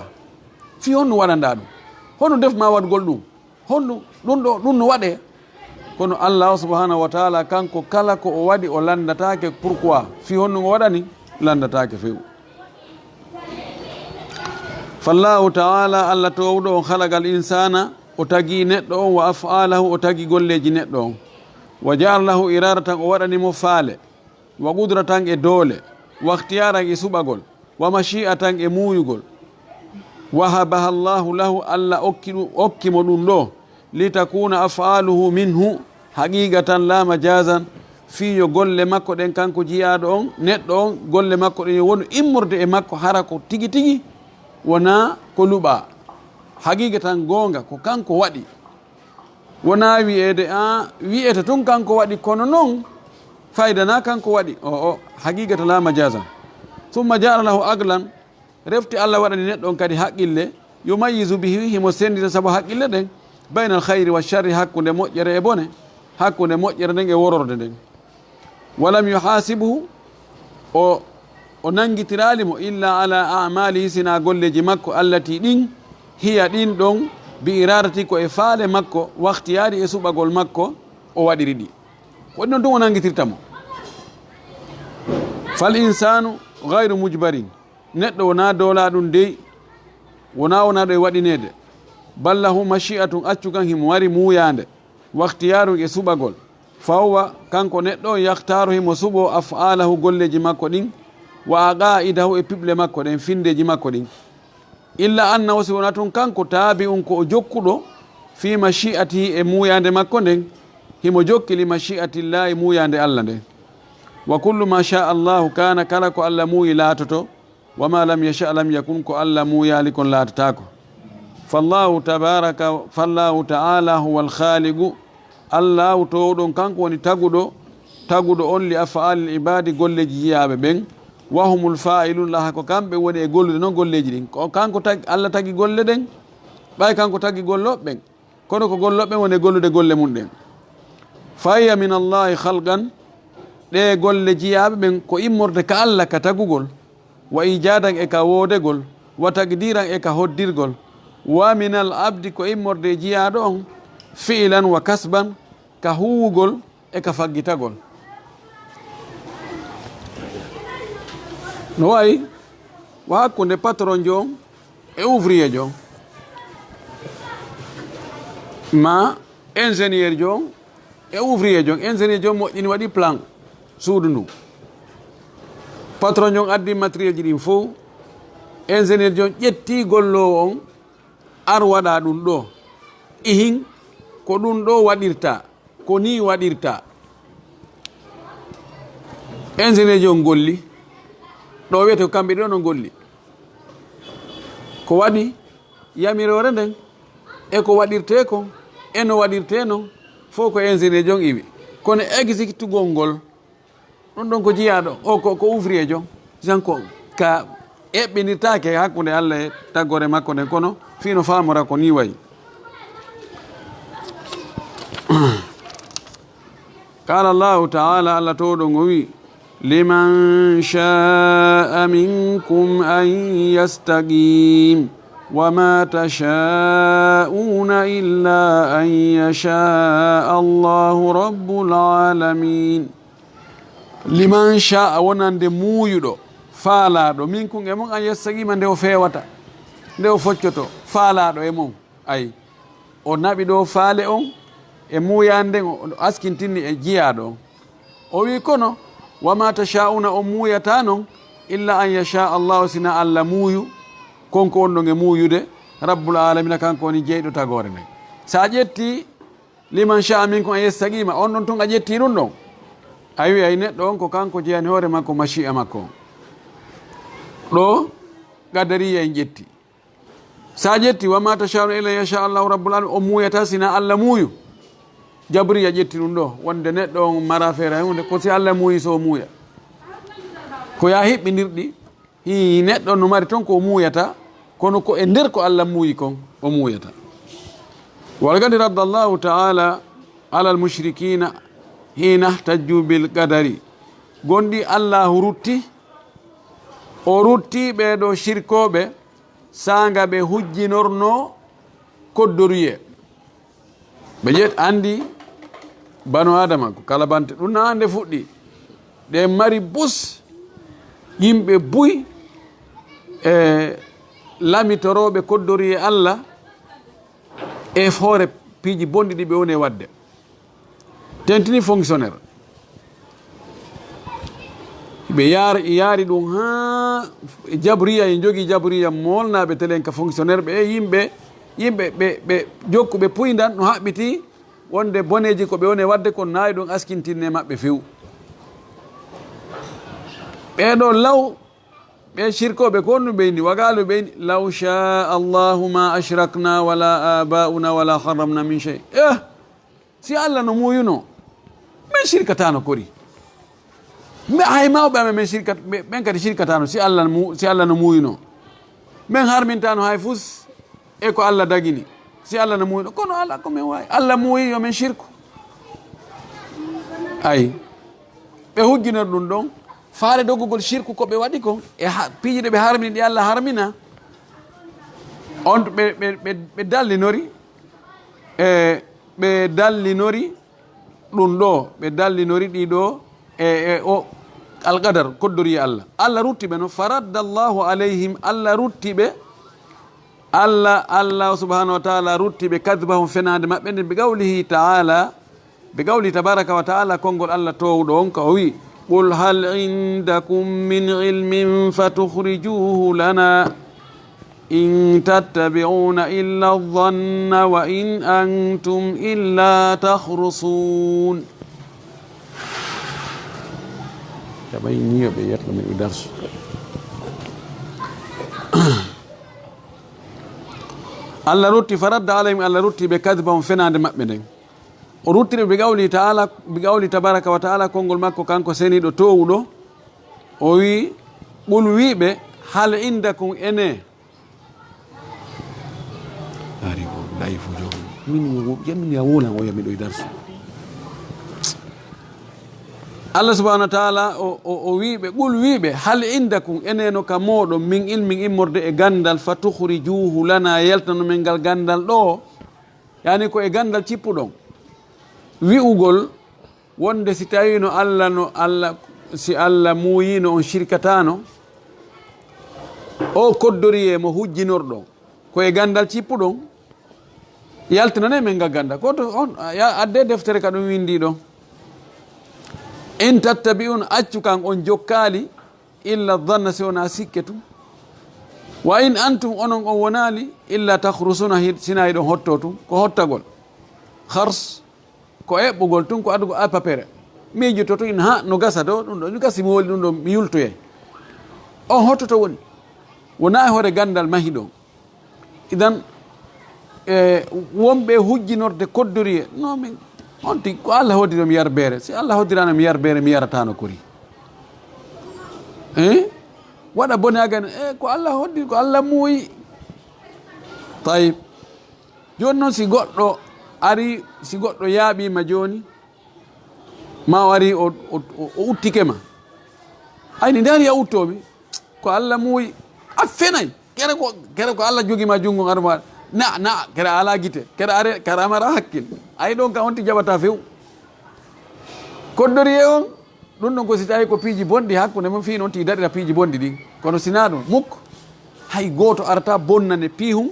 Fii honno waɗanɗaa ɗum? Honno def ma waɗgol ɗum? Honɗum? Ɗum ɗo, ɗum no waɗee. Kono Allah subhanahu wa ta'ala, kanko kala ko o waɗi, o lanndataake pourquoi. Fii honno o waɗani? Lanndataake few. Fallahu ta'ala, Allah toowuɗo on, khalaqal insana, o tagi neɗɗo on, wa af'alahu, o tagi golleeji neɗɗo on. Wa ja'ala lahu iradatan, o waɗani mo faale. Wa qudratan, e doole. Wa ikhtiyaaran, e suɓagol. Wa mashi'atan, e muuyugol. Wahabaha Allahu lahu, Allah okki ɗum, okki mo ɗum ɗo. Litakuna af'aluhu minhu, haqiqatan la majazan, fii yo golle makko ɗen, kanko jiyaaɗo on, neɗɗo on, golle makko ɗen yo wonu immorde e makko, hara ko tigi tigi, wonaa ko luɓaa. Haqiqatan, goonga, ko kanko waɗi. Wonaa wi'eede, a, wi'ete tun kanko waɗi, kono non fayda na kanko waɗi. O, o, haqiqatan la majazan. Summa ja'ala lahu aqlan, refti Allah waɗani neɗɗo on kadi haqqille, yumayyizu bihi, himo senndita sabu haqqille ɗen, baynal khayri wa sharri, hakkunde moƴƴere e bone, hakkunde moƴƴere nden e wororde nden. Walam yuhasibhu, o, o nanngitiraali mo, illa ala a'malihi, sinaa golleeji makko, allati, ɗin, hiya, ɗin ɗon, bi iradati, ko e faale makko, wa ikhtiyari, e suɓagol makko, o waɗiri ɗi. Ko ɗin ɗon tun o nanngitirta mo. Fal insanu ghayru mujbarin. Neɗɗo wonaa doolaa ɗum dey, wonaa wonaaɗo e waɗineede. Bal lahu mashi'atun, accu kan himo mari muuyaande, wa ikhtiyarun, e suɓagol. Fa huwa, kanko neɗɗo on, yakhtaaru, himo suɓoo, af'aalahu, golleeji makko ɗin, wa aqaa'idahu, e piɓle makko ɗen, finndeeji makko ɗin. Illa annahu, si wonaa tun kanko, taabi'un, ko o jokkuɗo, fi mashi'atihi, e muuyaande makko nden, himo jokki li mashi'atillaahi, muuyaande Alla nden. Wa kullu ma sha Allahu kana, kala ko Alla muuyi laatoto, wa ma lam yasha lam yakun, ko Alla muuyaali kon laatataako. Fallahu tabaraka, fallahu ta'ala huwal khaliqu, Allahu toowɗon kanko woni taguɗo, taguɗo on li af'alil ibadi, golleeji jiyaaɓe ɓen, wa humul fa'ilun laha, ko kamɓe woni e gollude non golleeji ɗin. Ko kanko tagi, Alla tagi golle ɗen, ɓay kanko tagi gollooɓe ɓen. Kono ko gollooɓe ɓen woni e gollude golle mun ɗen. Fa hiya min Allahi khalqan, ɗee golle jiyaaɓe ɓen ko immorde ka Alla ka tagugol, wa ijadan e ka woodegol, wa taqdiran e ka hoddirgol, wa minal abdi ko immorde e jiyaaɗo on, fi'lan wa kasban, ka huuwugol e ka faggitagol. No wayi wa hakkunde patron jo on e ouvrier jo on, ma ingénieur jo on e ouvrier jo on. Ingénieur jo on moƴƴini, waɗi plan suudu ndun. Patron jo on addi matériel ji ɗin fow, Ingénieur jon ƴetti golloowo on, ar waɗa ɗum ɗo. Ihin, ko ɗum ɗo waɗirta, ko ni waɗirta. Ingénieur jon golli, ɗo wiyete ko kamɓe ɗo no golli. Ko waɗi yamiroore nden, e ko waɗirte kon, e no waɗirte non, fof ko ingénieur jon iwi. Kono exécutugol ngol, ɗum ɗon ko jiyaaɗo, o ko, ko ouvrier jon. Jan ko ka eɓɓinirtaake hakkunde Allah e taggore makko nden, kono fii no faamora ko ni wayi. Qala Allahu ta'ala, Allah towɗo ngo wi, "Liman sha'a minkum an yastaqim, wa ma tasha'una illa an yasha Allahu rabbul alamin." Liman sha'a, wonande muuyuɗo, faalaaɗo, minkum, e mon, an yastaqima, nde o feewata, nde o foccoto, faalaaɗo e mon. Ay, o naɓi ɗo faale on e muuyaande nden, o askintinni e jiyaaɗo on. O wi, "Kono, wa ma tasha'una, on muuyata non, illa an yasha Allahu, sina Allah muuyu, kon ko on ɗon e muuyude, Rabbul alamina, kanko woni jeyɗo tagoore nden." Sa ƴetti, "Liman sha'a minkum an yastaqima", on ɗon tun a ƴetti ɗum ɗon. A wi ay neɗɗo on ko kanko jeyani hoore makko, mashi'a makko. Ɗo, qadariya en ƴetti. Sa ƴetti, "Wa ma tasha'una illa an yasha Allahu Rabbul alamin", o muuyata sina Allah muuyu. Jabriya ƴetti ɗum ɗo, wonde neɗɗo on mara feere hay hunde, ko si Allah muuyi so o muuya. Ko ya hiɓɓindirɗi, hi neɗɗo on no mari ton ko o muuyata, kono ko e nder ko Allah muuyi kon, o muuyata. Wa laqad radda Allahu ta'ala ala al-mushrikina hina ihtajju bil qadari. Gonɗi Allahu rutti, o rutti ɓee ɗo shirkooɓe, saanga ɓe hujjinorno koddoruyee. Ɓe ƴeet anndi banu Adama ko kala bante. Ɗum na nde fuɗɗi. Ɗe mari bus yimɓe buy e lamitorooɓe koddoruyee Allah e hoore piiji bonɗi ɗi ɓe woni e waɗde. Tentini fonctionnaire. Ɓe yaar-, yaari ɗum haa jabriya, e jogii jabriya moolnaaɓe telen ka fonctionnaire ɓe, e yimɓe, yimɓe ɓe, ɓe jokkuɓe puyndan no haɓɓiti wonde boneeji ko ɓe woni e waɗde kon, nayi ɗum askintinne maɓɓe few. Ɓee ɗo law, ɓe shirkooɓe ko honɗum ɓe inni? Wa qaalu ɓe inni, "Law shaa Allahu ma ashrakna wala abauna wala harramna min shay." Eh, si Allah no muuyuno, men shirkatano kori. Me, hay mawɓe amen men shirkat-, ɓe, ɓen kadi shirkatano si Allah mu-, si Allah no muuyuno. Men harmintano hay fus e ko Allah dagini. Si Allah no muuyuno, kono ala ko men waawi. Allah muuyi yo men shirku. Ay. Ɓe hujjinor ɗum ɗon. Faale doggugol shirku ko ɓe waɗi kon. E ha-, piiji ɗe ɓe harmini ɗi Allah harmina. On ɓe, ɓe, ɓe, ɓe dallinori. E ɓe dallinori ɗum ɗo, ɓe dallinori ɗi ɗo e, e o alqadar, koddori Allah. Allah rutti ɓe no, faradda Allahu alayhim, Allah rutti ɓe, Allah, Allah subhanahu wa ta'ala rutti ɓe, kadbahum, fenaande maɓɓe nden, bi qawlihi ta'ala, bi qawlihi tabaraka wa ta'ala, konngol Allah toowɗo on ka o wi, "Qul hal indakum min ilmin fatukhrijuhu lana." "In tattabi'una illa dhanna wa in antum illa takhrusun." Jaɓay ni yo ɓe yetlo men e darsu. Allah rutti, faradda alayhim, Allah rutti ɓe kadbahum, fenaande maɓɓe nden. O ruttiri ɓe bi qawli ta'ala, bi qawli tabaraka wa ta'ala, konngol makko kanko seniiɗo toowuɗo. O wi, "Qul, wiiɓe, hal indakum, ene." Ari ko layi fo jo. Min wo, min ya wolan o ya miɗo e darsu. Allah subhanahu wa ta'ala o, o, o wiiɓe, "Qul, wiiɓe, hal indakum, eneno ka mooɗon, min ilmin, immorde e ganndal, fa tukhrijuhu lana, yaltano men ngal ganndal ɗo." Yani ko e ganndal cippuɗon. Wi'ugol wonde si tawino Allah no, Allah, si Allah muuyino on shirkatano, o koddori e mo hujjinorɗon, ko e ganndal cippuɗon, yaltinane men ngal ganndal. Ko to on, ya, adde deftere ka ɗum winndi ɗon. "In tattabi'un, accu kan on jokkaali, illa dhanna, si wona sikke tun." Wa in antum, onon on wonaali, illa takhrusuna, hi-, sinaa hiɗon hotto tun, ko hottagol. Khars, ko eɓɓugol tun, ko adugol à peu près. Miijoto tun, ha, no gasa ɗo, ɗum ɗo, no gasi mi woli ɗum ɗo, mi yultoyay. On hottoto woni. Wonaa e hoore ganndal mahiɗon. Idan, e, wonɓe hujjinorde koddoriye, no min, on tigi, ko Allah hoddiri mi yar beere. Si Allah hoddiraano mi yar beere, mi yarataano kori. Eh? Waɗa bone a gana, e, ko Allah hoddiri, ko Allah muuyi. Tayib. Jooni noon, si goɗɗo ari, si goɗɗo yaaɓiima jooni, ma o ari o, o, o, o uttike ma. Ay, ni ndaari a uttoomi, ko Allah muuyi, a fenay. Kere ko, kere ko Allah jogi ma junngo ngar ma. Na, na, kere a alaa gite, kere are, kere a maraa hakkil. Ay, ɗon ka on ti jaɓata few. Koddoriye on, ɗum ɗon ko si tawi ko piiji bonɗi hakkunde mum, fii noon ti daɗira piiji bonɗi ɗin. Kono sinaa ɗum, muk, hay gooto arata bonnane piihum,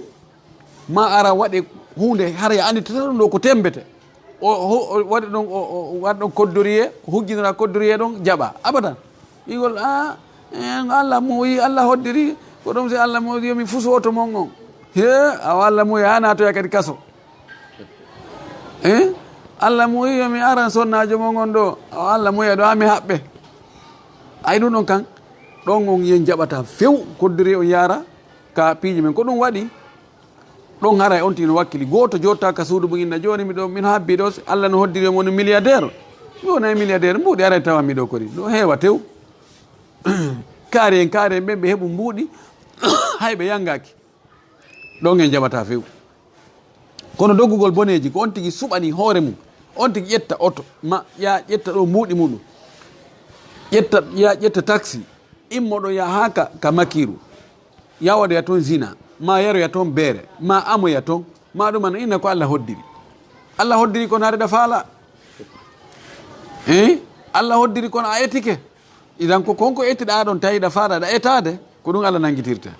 ma ara waɗe huunde hara ya anndi tata ɗum ɗo ko temmbete. O, o, o waɗi ɗon, o, o waɗi ɗon koddoriye, ko hujjinora koddoriye ɗon jaɓa. Abadan. Igol, a, en Allah muuyi, Allah hoddiri, ko ɗum si Allah muuyi, yo mi fusu oto mon on. He, awa Allah muuyi, ha naatoya kadi kaso. Eh? Allah muuyi, yo mi aran sonnaajo mon on ɗo. Awa Allah muuyi, ɗo ha mi haɓɓe. Ay ɗum ɗon kan, ɗon on yen jaɓata few, koddoriye on yaara, ka piiji men. Ko ɗum waɗi, ɗon haray on tigi no wakkili. Gooto jotta ka suudu mum inna, "Jooni miɗo, min habbi ɗo, si Allah no hoddiri on woni milliardaire." Mi wonay milliardaire, mbuuɗi aray tawa miɗo kori. Ɗo heewa tew. Kaari en, kaari en ɓen ɓe heɓu mbuuɗi, hay ɓe yangaaki. Ɗon en jaɓata few. Kono doggugol boneeji ko on tigi suɓani hoore mum. On tigi ƴetta oto, ma ya ƴetta ɗo mbuuɗi muɗum. Ƴetta, ya ƴetta taxi. Immo ɗo ya haa ka, ka makiru. Ya waɗoya toon zina, ma yaroya toon beere, ma amoya toon, ma ɗum ana inna ko Allah hoddiri. Allah hoddiri kono haɗa faala. Eh? Allah hoddiri kono a etike. Idan ko konko ettiɗa ɗon tawi ɗa faala ɗa etaade, ko ɗum Allah nangitirta.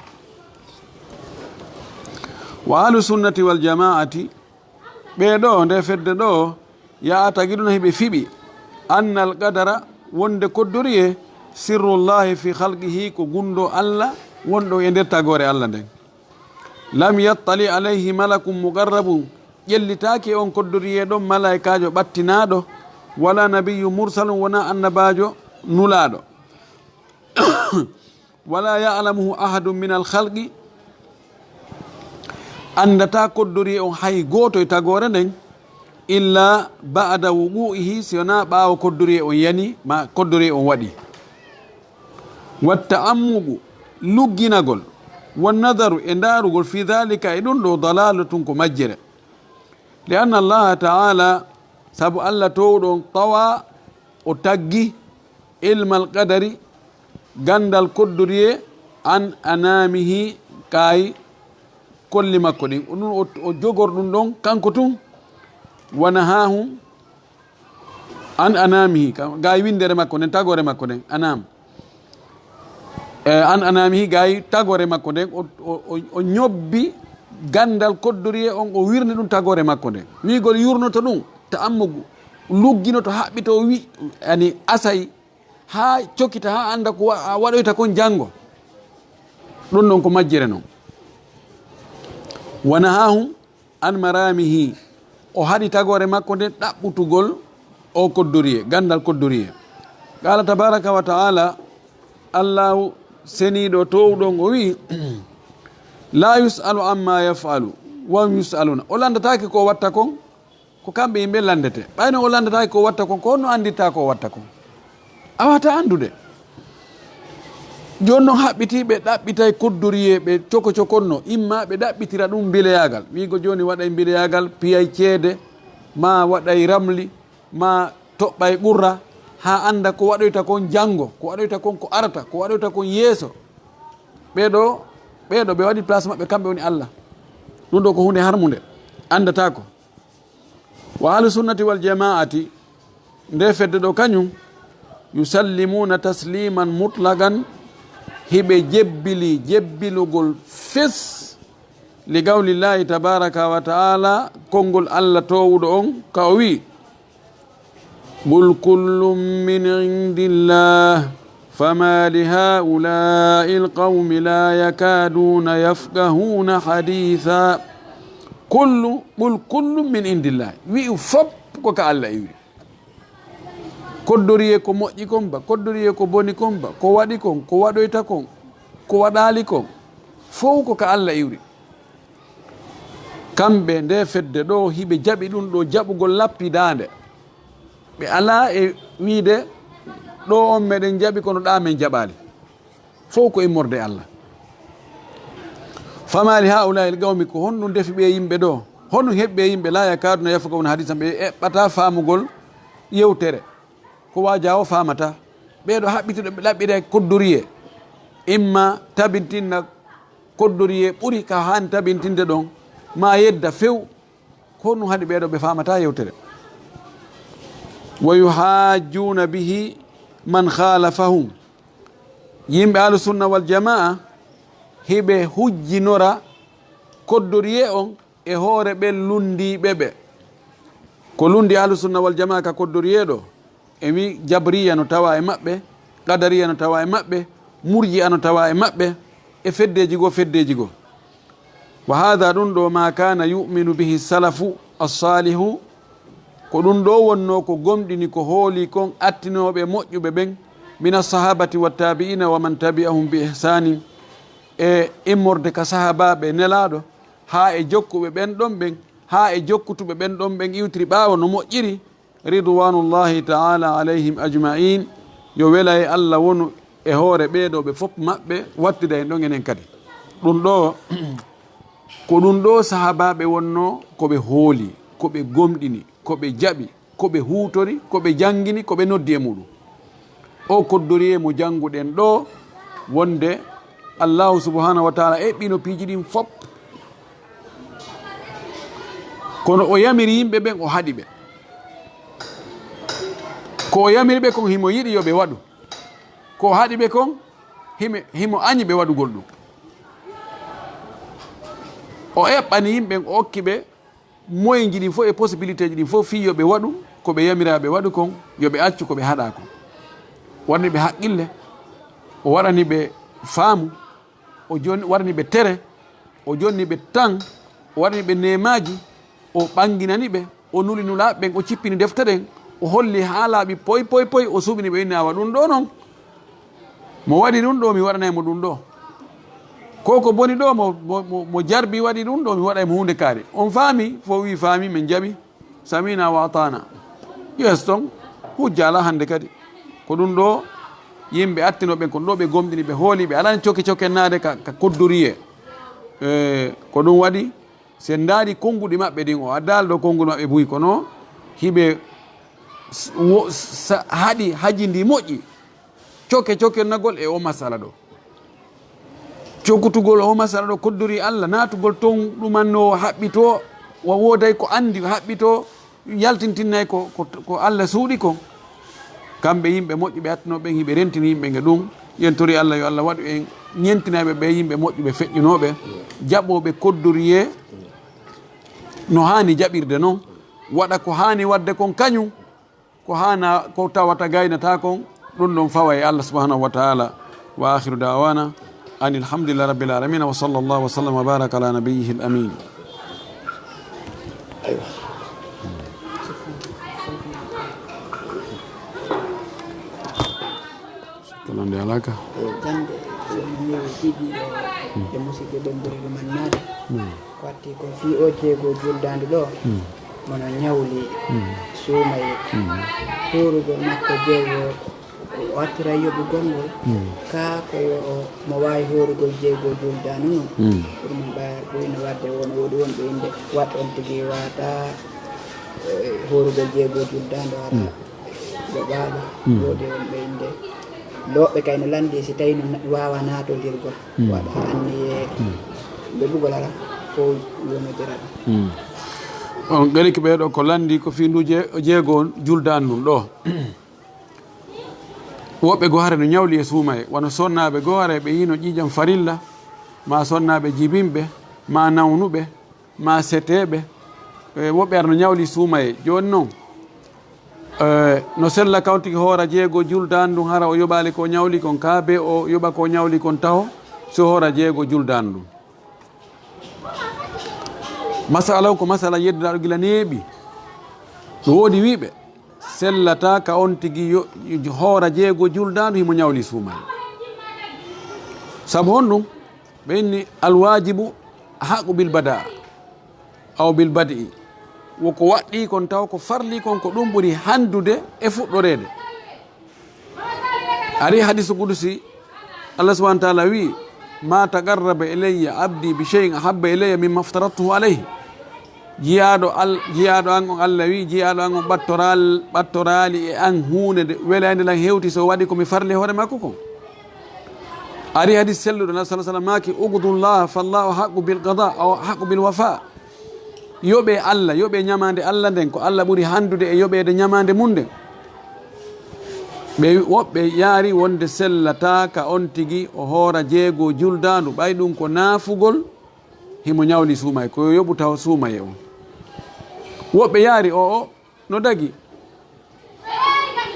Wa ahlu sunnati wal jamaati, ɓee ɗo, nde fedde ɗo, yaata giɗuna hiɓe fiɓi, annal qadara, wonde koddoriye, sirrullahi fi khalqihi, ko gunndo Allah wonɗo e nder tagoore Allah nden. Lam yattali alayhi malakun muqarrabun, ƴellitaaki e on koddoriye ɗon malaykaajo ɓattinaaɗo, wala nabiyyu mursalun, wona annabaajo nulaaɗo. Wala ya'lamuhu ahadun min al-khalqi, anndata koddoriye on hay gooto e tagoore nden, illa ba'da wuqu'ihi, si wonaa ɓaawo koddoriye on yani, ma koddoriye on waɗi. Wa ta'ammuqu, lugginagol, wa nadaru, e ndaarugol, fi dhalika, e ɗum ɗo, dalalatun, ko majjere. Li anna Allaha ta'ala, sabu Allah toowɗo on, tawa, o taggi, ilmal qadari, ganndal koddoriye, an anamihi, kay kolli makko ɗin. O ɗum o, o jogor ɗum ɗon kanko tun, wa nahahum an anamihi, ka, gay winndere makko nden, tagoore makko nden, anam. E, an anamihi, gay tagoore makko nden, o, o, o, o ñobbi ganndal koddoriye on, o wirni ɗum tagoore makko nden. Wiigol yurnoto ɗum, ta'ammugu, lugginoto, haɓɓito, o wi, yani, asay, haa cokita, haa annda ko wa-, a waɗoyta kon janngo. Ɗum ɗon ko majjere non. Wa nahahum an maramihi, o haɗi tagoore makko nden ɗaɓɓutugol o koddoriye, ganndal koddoriye. Qala tabaraka wa ta'ala, Allahu seniiɗo toowɗo on o wi'i, "La yus'alu amma yaf'alu, wa hum yus'aluna." O lanndataake ko o watta kon, ko kamɓe yimɓe lanndete. Ɓayno o lanndataake ko o watta kon, ko honno anndirta ko o watta kon? A wata anndude. Jooni non haɓɓitii ɓe ɗaɓɓitay koddoriye ɓe coko cokonno, imma ɓe ɗaɓɓitira ɗum mbileyaagal. Wiigo jooni waɗay mbileyaagal, piyay ceede, ma waɗay ramli, ma toɓɓay qurra, haa annda ko waɗoyta kon janngo, ko waɗoyta kon ko arata, ko waɗoyta kon yeeso. Ɓee ɗoo, ɓee ɗoo ɓe waɗi place maɓɓe, kamɓe woni Allah. Ɗum ɗoo ko huunde harmunde, anndataako. Wa ahlu sunnati wal jamaati, nde fedde ɗo kañum, yusallimuna tasliman mutlaqan, hiɓe jebbili jebbilugol fes, li qawlillahi tabaraka wa ta'ala, konngol Allah toowuɗo on, ka o wi'i, "Qul kullum min indillah, فما لهؤلاء القوم لا يكادون يفقهون حديثا. Kullu, qul kullu min indillah. Wi'u fop ko ka Allah iwri. Koddoriyee ko moƴƴi kon ba, koddoriyee ko boni kon ba, ko waɗi kon, ko waɗoyta kon, ko waɗaali kon, fow ko ka Allah iwri. Kamɓe nde fedde ɗo, hiɓe jaɓi ɗum ɗo jaɓugol lappidaande. Ɓe alaa e wiide, ɗo on meɗen jaɓi, kono ɗa men jaɓaali. Fow ko immorde Allah. Fama li haula'il qawmi, ko honɗum defi ɓe yimɓe ɗo? Honɗum heɓi ɓe yimɓe, la yakaduna yafqahuna hadisan, ɓe eɓɓata faamugol yewtere? Ko waaja o faamata. Ɓeeɗo haɓɓituɓe ɓe ɗaɓɓira koddoriyee, imma tabintinna koddoriyee ɓuri ka haani tabintinde ɗon, ma yedda few. Ko honɗum haɗi ɓeeɗo ɓe faamata yewtere? Wa yuhajjuna bihi man khalafahum. Yimɓe Ahlu Sunna wal Jamaa hiɓe hujjinora koddoriyee on e hoore ɓen lunndiiɓe ɓe. Ko lunndi Ahlu Sunna wal Jamaa ka koddoriyee ɗo, e wi Jabriya no tawa e maɓɓe, Qadariya no tawa e maɓɓe, Murji'a no tawa e maɓɓe, e feddeeji goo, feddeeji goo. Wa haadha, ɗum ɗo, ma kana yu'minu bihi salafu as-salihu, ko ɗum ɗo wonno ko gomɗini, ko hooli kon attinooɓe moƴƴuɓe ɓen, min as-sahabati wat tabi'ina wa man tabi'ahum bi ihsanin, e immorde ka sahabaaɓe Nelaaɗo, haa e jokkuɓe ɓen ɗon ɓen, haa e jokkutuɓe ɓen ɗon ɓen iwtiri ɓaawo no moƴƴiri, ridwanullahi ta'ala alayhim ajma'in, yo wela e Allah wonu e hoore ɓee ɗoo ɓe fof maɓɓe, wattida en ɗon enen kadi. Ɗum ɗoo, ko ɗum ɗoo sahaabaaɓe wonnoo ko ɓe hooli, ko ɓe gomɗini, ko ɓe jaɓi, ko ɓe huutori, ko ɓe janngini, ko ɓe noddi e muɗum. O koddoriyee mo jannguɗen ɗoo, wonde Allahu subhanahu wa ta'ala eɓɓino piiji ɗin fof. Kono o yamiri yimɓe ɓen, o haɗi ɓe. Ko o yamiri ɓe kon, himo yiɗi yo ɓe waɗu. Ko o haɗi ɓe kon, himo, himo añi ɓe waɗugol ɗum. O eɓɓani yimɓe ɓen, o okki ɓe moyenji ɗin fof e possibilité ji ɗin fof, fii yo ɓe waɗu ko ɓe yamiraa ɓe waɗu kon, yo ɓe accu ko ɓe haɗaa kon. Waɗani ɓe haqqille, o waɗani ɓe faamu, o jon-, waɗani ɓe tere, o jonni ɓe tan, o waɗani ɓe neemaaji, o ɓanginani ɓe, o nuli nulaaɓe ɓen, o cippini defte ɗen, o holli haalaaɓe poy, poy, poy, o suɓini ɓe, inni, awa, ɗum ɗoo non, mo waɗi ɗum ɗoo, mi waɗanay mo ɗum ɗoo. Ko ko boni ɗoo, mo, mo, mo, mo jarbi waɗi ɗum ɗoo, mi waɗay mo huunde kaari. On faami? Fof wii, faami, min jaɓi. Samina wa atana. Yes, ton hujja alaa hannde kadi. Ko ɗum ɗoo yimɓe attinoo ɓen, ko ɗum ɗoo ɓe gomɗini, ɓe hooli, ɓe alaa coke coke naade ka, ka koddoriyee. E, ko ɗum waɗi, si en ndaari konnguɗi maɓɓe ɗin, o addaali ɗoo konnguɗi maɓɓe buy, kono hiɓe s-, wo-, sa-, haɗi hajindi moƴƴi. Coke cokirnagol e o masala ɗo. Cokutugol o masala ɗo, koddori Allah, naatugol ton ɗumanno o haɓɓitoo, wa wooday ko anndi o haɓɓitoo, yaltintinnay ko, ko, ko Allah suuɗi kon. Kamɓe yimɓe moƴƴuɓe attinoo ɓen, hiɓe rentini yimɓe nge ɗum. Yen tori Allah, yo Allah waɗu en ñentinayɓe ɓe yimɓe moƴƴuɓe feƴƴunooɓe, jaɓooɓe koddoriyee no haani jaɓirde non, waɗa ko haani waɗde kon kañum. Ko haana, ko tawata gaynata kon, ɗum ɗon fawa e Allah subhanahu wa ta'ala. Wa akhiru da'wana anil hamdulillahi rabbil alamin, wa sallallahu wa sallam wa baraka ala nabiyyihil amin. Aywa. Ko nande alaka. Jande, so mi ñewi ɗiɗi ɗo, e musidɓe ɓen ɓuri ɗumannaade. Hmm. Ko watti ko fii o jeego juldaandu ɗo, hmm, mono ñawli, hmm, suumaye. Hmm. Huurugol makko jeego, o artiray yoɓugol ngol. Hmm. Kaa ko yo o, mo waawi huurugol jeego juldaandu non. Hmm. Ɗum ɓayar ɗum no waɗde won, woodi wonɓe innde waɗ on tigi waata, eh, huurugol jeego juldaandu hara. Hmm. Ɓe ɓaaɓe, hmm, woodi wonɓe innde. Looɓe kay no lanndi si tawi no na-, waawa naatondirgol. Hmm. Waɗa anniye, hmm, ɓe ɓugol ara fof yonodira ɗum. Hmm. On ɓeriki ɓee ɗoo ko lanndi ko fii ndu je-, jeego on juldaandu ɗum ɗo. Woɓɓe goo hare no ñawli e suumaye, wano sonnaaɓe goo hare ɓe yino ƴiiƴam farilla, maa sonnaaɓe jibinɓe, maa nawnuɓe, maa seteeɓe, e, woɓɓe ara no ñawli suumaye. Jooni non, Eh, no sella ka on tigi hoora jeego juldaandu ndun, hara o yoɓaali ko ñawli kon ka, be o yoɓa ko ñawli kon taho, si o hoora jeego juldaandu ndun. Masala on ko masala yedduɗaaɗo gila neeɓi. No woodi wiiɓe, sellataa ka on tigi yo, yo hoora jeego juldaandu himo ñawli suumaye. Sabu honɗun? Ɓe inni, "Alwaajibu haqqu bil badaa, aw bil bad'i." Wo ko waɗɗii kon taw ko farlii kon, ko ɗun ɓuri handude e fuɗɗoreede. Ari hadisu qudusi, Allah subhanahu wa ta'ala wi, "Ma taqarraba ilayya abdi bi shay'in ahabba ilayya mimma aftaradtuhu alayhi." Jiyaaɗo Al-, jiyaaɗo an on, Allah wi, "Jiyaaɗo an on ɓattoral-, ɓattoraali e an huunde nde welaande lan hewti so waɗi ko mi farli hoore makko kon." Ari hadis selluɗo, Nabi sallallahu alaihi wasallam maaki, "Ubudullaha fallahu haqqu bil qada, aw haqqu bil wafa." Yoɓee Allah, yoɓee ñamaande Allah nden, ko Allah ɓuri handude e yoɓeede ñamaande mun nden. Ɓe woɓɓe yaari wonde sellataa ka on tigi o hoora jeego juldaandu, ɓay ɗun ko naafugol, himo ñawli suumaye, ko yo yoɓu taho suumaye on. Woɓɓe yaari o, o no dagi.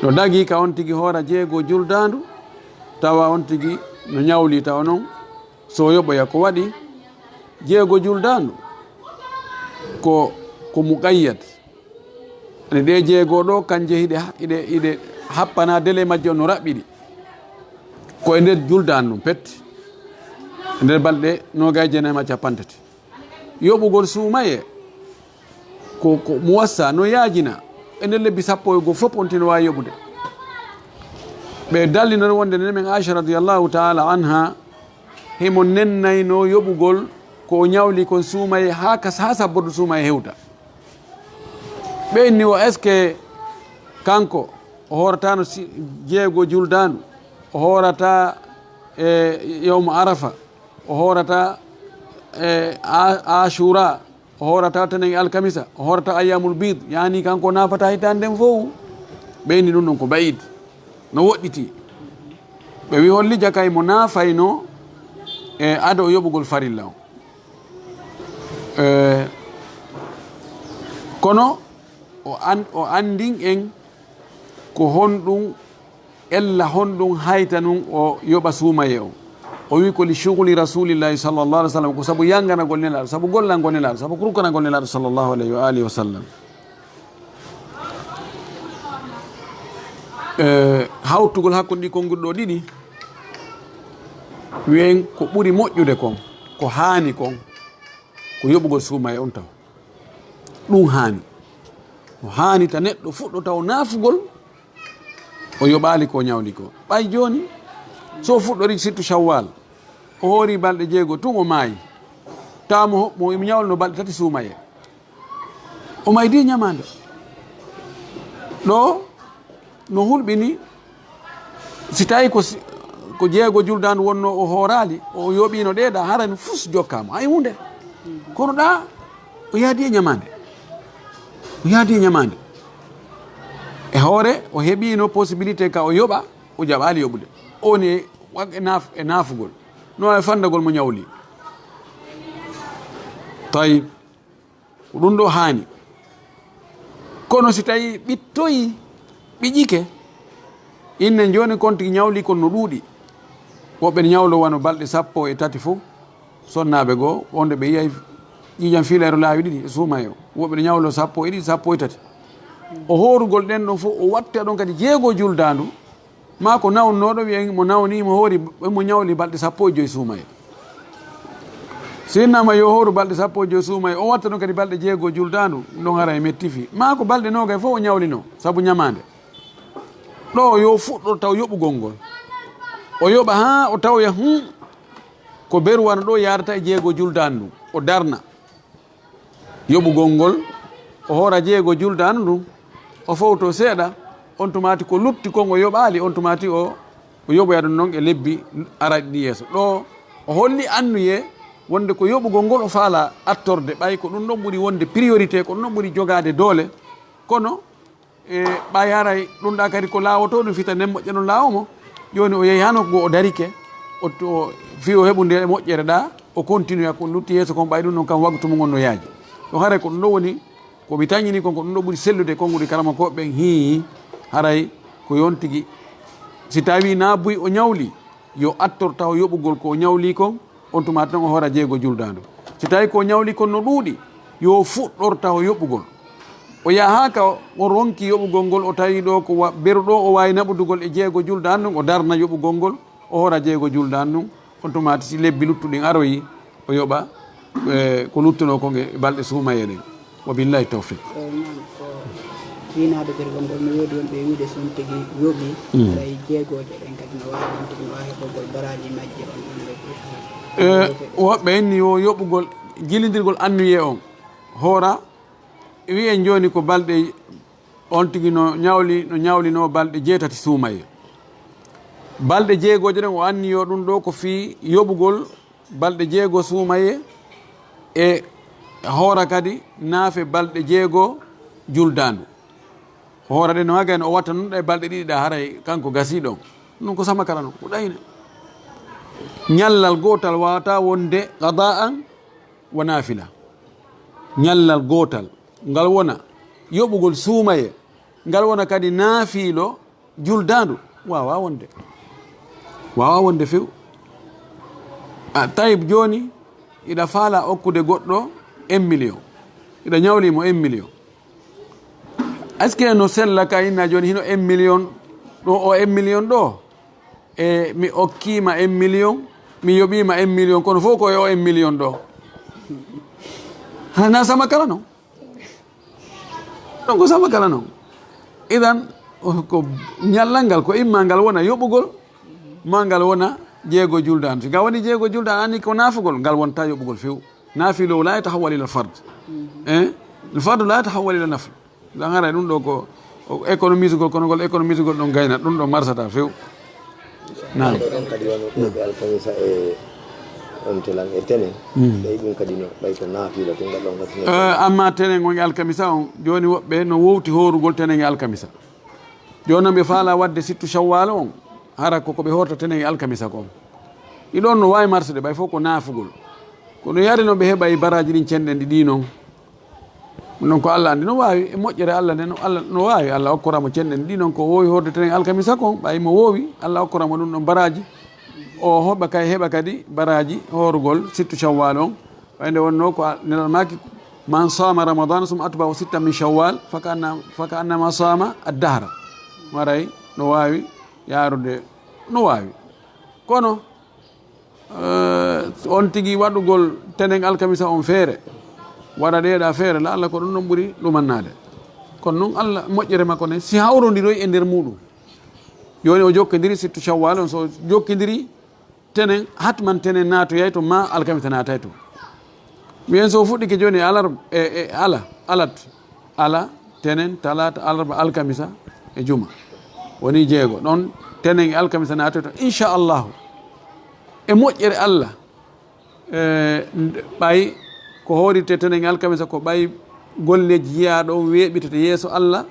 No dagi ka on tigi hoora jeego juldaandu, tawa on tigi no ñawli tawa non, so yoɓoya ko waɗi jeego juldaandu, ko, ko muqayyad. Ani ɗe jeego ɗo, kanje hiɗe, hiɗe, hiɗe happana dele majje on no raɓɓiɗi. Ko e nder juldaandu ndun pet. E nder balɗe noogay e jeenay ma cappantati. Yoɓugol suumaye ko, ko muwassa, no yaajina. E nder lebbi sappo e goo fof on tino waawi yoɓude. Ɓe dallinori wonde nene men Aisha radiyallahu ta'ala anha, himo nennayno yoɓugol ko o ñawli kon suumaye haa kas-, haa sabbordu suumaye hewta. Ɓe inni o, est-ce que kanko o hoorataano si-, jeego juldaandu, o hoorata e yawmu Arafa, o hoorata e A-, Ashura, o hoorata tanen e alkamisa, o hoorata ayyamul bid, yani kanko o naafata hitaande nden fow? Ɓe inni ɗun ɗon ko ba'id, no woɗɗiti. Ɓe wi holli jakay mo naafayno e ado o yoɓugol farilla on. Eh, kono o an-, o andin en ko honɗun, ella honɗun haytanun o yoɓa suumaye on. O wi ko li shughuli Rasulillahi sallallahu alaihi wasallam, ko sabu yanganagol Nelaaɗo, sabu gollangol Nelaaɗo, sabu kurkanagol Nelaaɗo sallallahu alaihi wa alihi wa sallam. Eh, hawtugol hakkunde ɗi konguɗi ɗo ɗiɗi, wi'en ko ɓuri moƴƴude kon, ko haani kon, ko yoɓugol suumaye on taw. Ɗun haani. No haani ta neɗɗo fuɗɗo taw naafugol, o yoɓaali ko ñawli ko. Ɓay jooni, so fuɗɗori sittu Shawwal, o hoori balɗe jeego tun o maayi. Tawa mo, mo ñawluno balɗe tati suumaye. O maydi ñamaande. Ɗo no hulɓini, si tawi ko si-, ko jeego juldaandu wonno o hooraali, o yoɓino ɗe ɗa, harani fus jokkaama. Ay hunde. Kono ɗa, o yaadi e ñamaande. O yaadi e ñamaande. E hoore, o heɓino possibilité ka o yoɓa, o jaɓaali yoɓude. O woni e, e naaf-, e naafugol. No e fandagol mo ñawli. Tawi. Ko ɗun ɗo haani. Kono si tawi ɓittoyi, ɓiƴike, innen jooni kon tigi ñawli kon no ɗuuɗi. Woɓɓe ne ñawlo wano balɗe sappo e tati fof, sonnaaɓe goo, wonde ɓe yiyay ƴiiƴam fiilayro laawi ɗiɗi e suumaye o. Woɓɓe ne ñawlo sappo e ɗiɗi, sappo e tati. O hoorugol ɗen ɗon fof, o watta ɗon kadi jeego juldaandu, maa ko nawnnooɗo, wi'en mo nawni, mo hoori, mo ñawli balɗe sappo e joy suumaye. Si innama yo hooru balɗe sappo e joy suumaye, o watta ɗon kadi balɗe jeego juldaandu, ɗon hara e metti fii. Maa ko balɗe noogay fof o ñawlino, sabu ñamaande. Ɗo yo fuɗɗo taw yoɓugol ngol. O yoɓa haa o tawoya, hum, ko beru wano ɗo yaadata e jeego juldaandu ndun. O darna. Yoɓugol ngol, o hoora jeego juldaandu ndun, o fowto seeɗa, on tumaati ko lutti kon o yoɓaali, on tumaati o, o yoɓoya ɗun non e lebbi arayɗi ɗi yeeso. Ɗo o holli annuyee wonde ko yoɓugol ngol o faalaa attorde, ɓay ko ɗun ɗon ɓuri wonde priorité, ko ɗun ɗon ɓuri jogaade doole, kono e ɓay haray ɗun ɗa kadi ko laawoto ɗun fita nden moƴƴa ɗun laawo mo. Jooni o yehi hano goo o darike, o to-, fii o heɓu nde moƴƴere ɗa, o continue ko lutti yeeso kon, ɓay ɗun ɗon kan wagtu mun on no yaaji. Ɗo haray ko ɗun ɗon woni Ko mi tañini kon, ko ɗum ɗo ɓuri sellude e konguɗi karamokooɓe ɓen. Hii, haray ko yon tigi. Si tawi na buy o ñawli, yo attor taho yoɓugol ko o ñawli kon, on tuma tan o hoora jeego juldaandu. Si tawi ko o ñawli kon no ɗuuɗi, yo fuɗɗor taho yoɓugol. O yaha ka o ronki yoɓugol ngol, o tawi ɗo ko wa-, beru ɗo o waawi naɓudugol e jeego juldaandu, o darna yoɓugol ngol, o hoora jeego juldaandu, on tuma si lebbi luttuɗin aroyi, o yoɓa, eh, ko luttunoo kon e balɗe suumaye ɗen. Wa billahi tawfiq. Eyi, naam, ko winaaɓe ɓergol ngol, no woodi wonɓe wiide so on tigi yoɓi, mm, haray jeegooje ɗen kadi no waawi, on tigi no waawi heɓogol baraaji majje, on ɗon lebbi. Eh, woɓɓe inni yo yoɓugol, jilindirgol annuye on, hoora, wi'en jooni ko balɗe, on tigi no ñawli, no ñawlinoo balɗe jeetati suumaye. Balɗe jeegooje ɗen o anniyo ɗum ɗo ko fii yoɓugol balɗe jeego suumaye e hoora kadi naafe balɗe jeego juldaandu. Hoora ɗe no hagani o watta nun ɗe balɗe ɗiɗi ɗa haray kanko gasii ɗon. Ɗum ko sama kala non, ko ɗayne. Ñallal gootal waawata wonde qada'an wa naafila. Ñallal gootal ngal wona yoɓugol suumaye, ngal wona kadi naafiilo juldaandu, waawa wonde. Waawa wonde few. A, tayib, jooni, iɗa faala okkude goɗɗo un million. Iɗa ñawli mo un million. Est-ce que no sella ka inna jooni hino un million ɗo, o un million ɗo? E mi okkiima un million, mi yoɓiima un million, kono fof ko e o un million ɗo. Hana sama kala non? Ɗon ko sama kala non. Idan, ko ñallal ngal, ko imma ngal wona yoɓugol, ma ngal wona jeego juldaandu. Si ngal woni jeego juldaandu, anni ko naafugol, ngal wonta yoɓugol few. Naafilowo la yatahawwal ila al-fard. Eh? Al-fardu la yatahawwal ila nafl. Ɗan haray ɗum ɗo ko, o économisugol, kono ngol économisugol ɗon gayna, ɗum ɗo marsata few. Naam. Ɓay ɗon kadi wano ɓe, ɓe alkamisa e on telan e tenen. Mm. Ɓay ɗum kadi no, ɓay ko naafila tun ngal ɗon kasi no. Eh, amma tenen on e alkamisa on, jooni woɓɓe no wowti hoorugol tenen e alkamisa. Jooni non ɓe faala wadde sittu Shawwal on, hara ko, ko ɓe horta tenen e alkamisa kon. Ɗi ɗon no waawi marsude, ɓay fof ko naafugol. Kono yari no ɓe heɓa e baraaji ɗin cenɗen ɗi ɗi non. Ɗum ɗon ko Allah anndi no waawi, e moƴƴere Allah nde no Allah no waawi. Allah okkora mo cenɗen ɗi non ko woowi horde tenen alkamisa kon, ɓay mo woowi, Allah okkora mo ɗum ɗon baraaji. O hoɓa kay, heɓa kadi baraaji hoorugol sittu Shawwal on. Ɓay nde wonno ko a-, Nelal maaki, "Man sama Ramadan summa atba'ahu sittan min Shawwal, faka anna-, faka annama sama ad-dahra." Maray no waawi yaarude, no waawi. Kono, eh, on tigi waɗugol tenen alkamisa on feere, waɗa ɗeeɗa feere, la Allah ko ɗum ɗon ɓuri ɗumannaade. Kono non Allah moƴƴere makko ne, si hawrondiroy e nder muɗum. Jooni o jokkindiri sittu Shawwal on, so jokkindiri tenen, hatman tenen naatoyay to, ma alkamisa naatay to. Mbiyen so fuɗɗike jooni e alarba, e, e ala, alat, ala, tenen, talaata, alarba, alkamisa, e juma. Woni jeego. Ɗon tenen e alkamisa naatoyto, inchallahu. E moƴƴere Allah, e, nde, ɓay ko hoorirte tenen e alkamisa ko ɓay golleeji jiyaaɗo on weeɓitete yeeso Allah,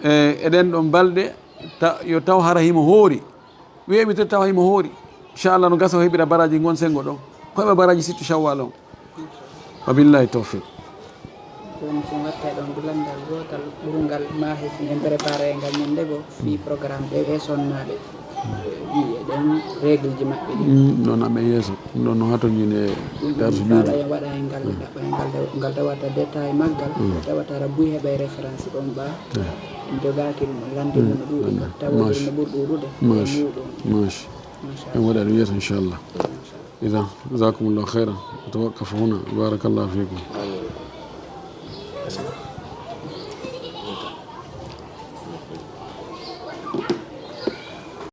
e, e ɗen ɗon balɗe, ta-, yo taw hara himo hoori. Weeɓitete taw himo hoori. Inchallah no gasa o heɓira baraaji ngon sengo ɗon. Ko heɓa baraaji sittu Shawwal on. Wa billahi tawfiq. Jooni, so mi watta e ɗon dulandal gootal ɓurungal maahe, si en préparé ngal ñande goo, fii programme ɓe e sonnaaɓe. Ɗi e ɗen règle ji maɓɓe ɗi. Mm, non aɓe yeeso. Ɗum ɗon no hatonjini e darsu juuɗe. Ɗum ɗum faala en waɗa e ngal, ɗaɓɓa e ngal, ngal tawata détail maggal, tawata ara buy heɓa e référence ɗon ɓa. En jogaaki ɗum, lanndingo no ɗuuɗi, tawa ɗum no ɓuri ɗuuɗude e muuɗum. Mash. En waɗa ɗum yeeso, inchallah. Idan, jazakumullahu khairan. Tawaqqafu huna. Barakallahu fikum.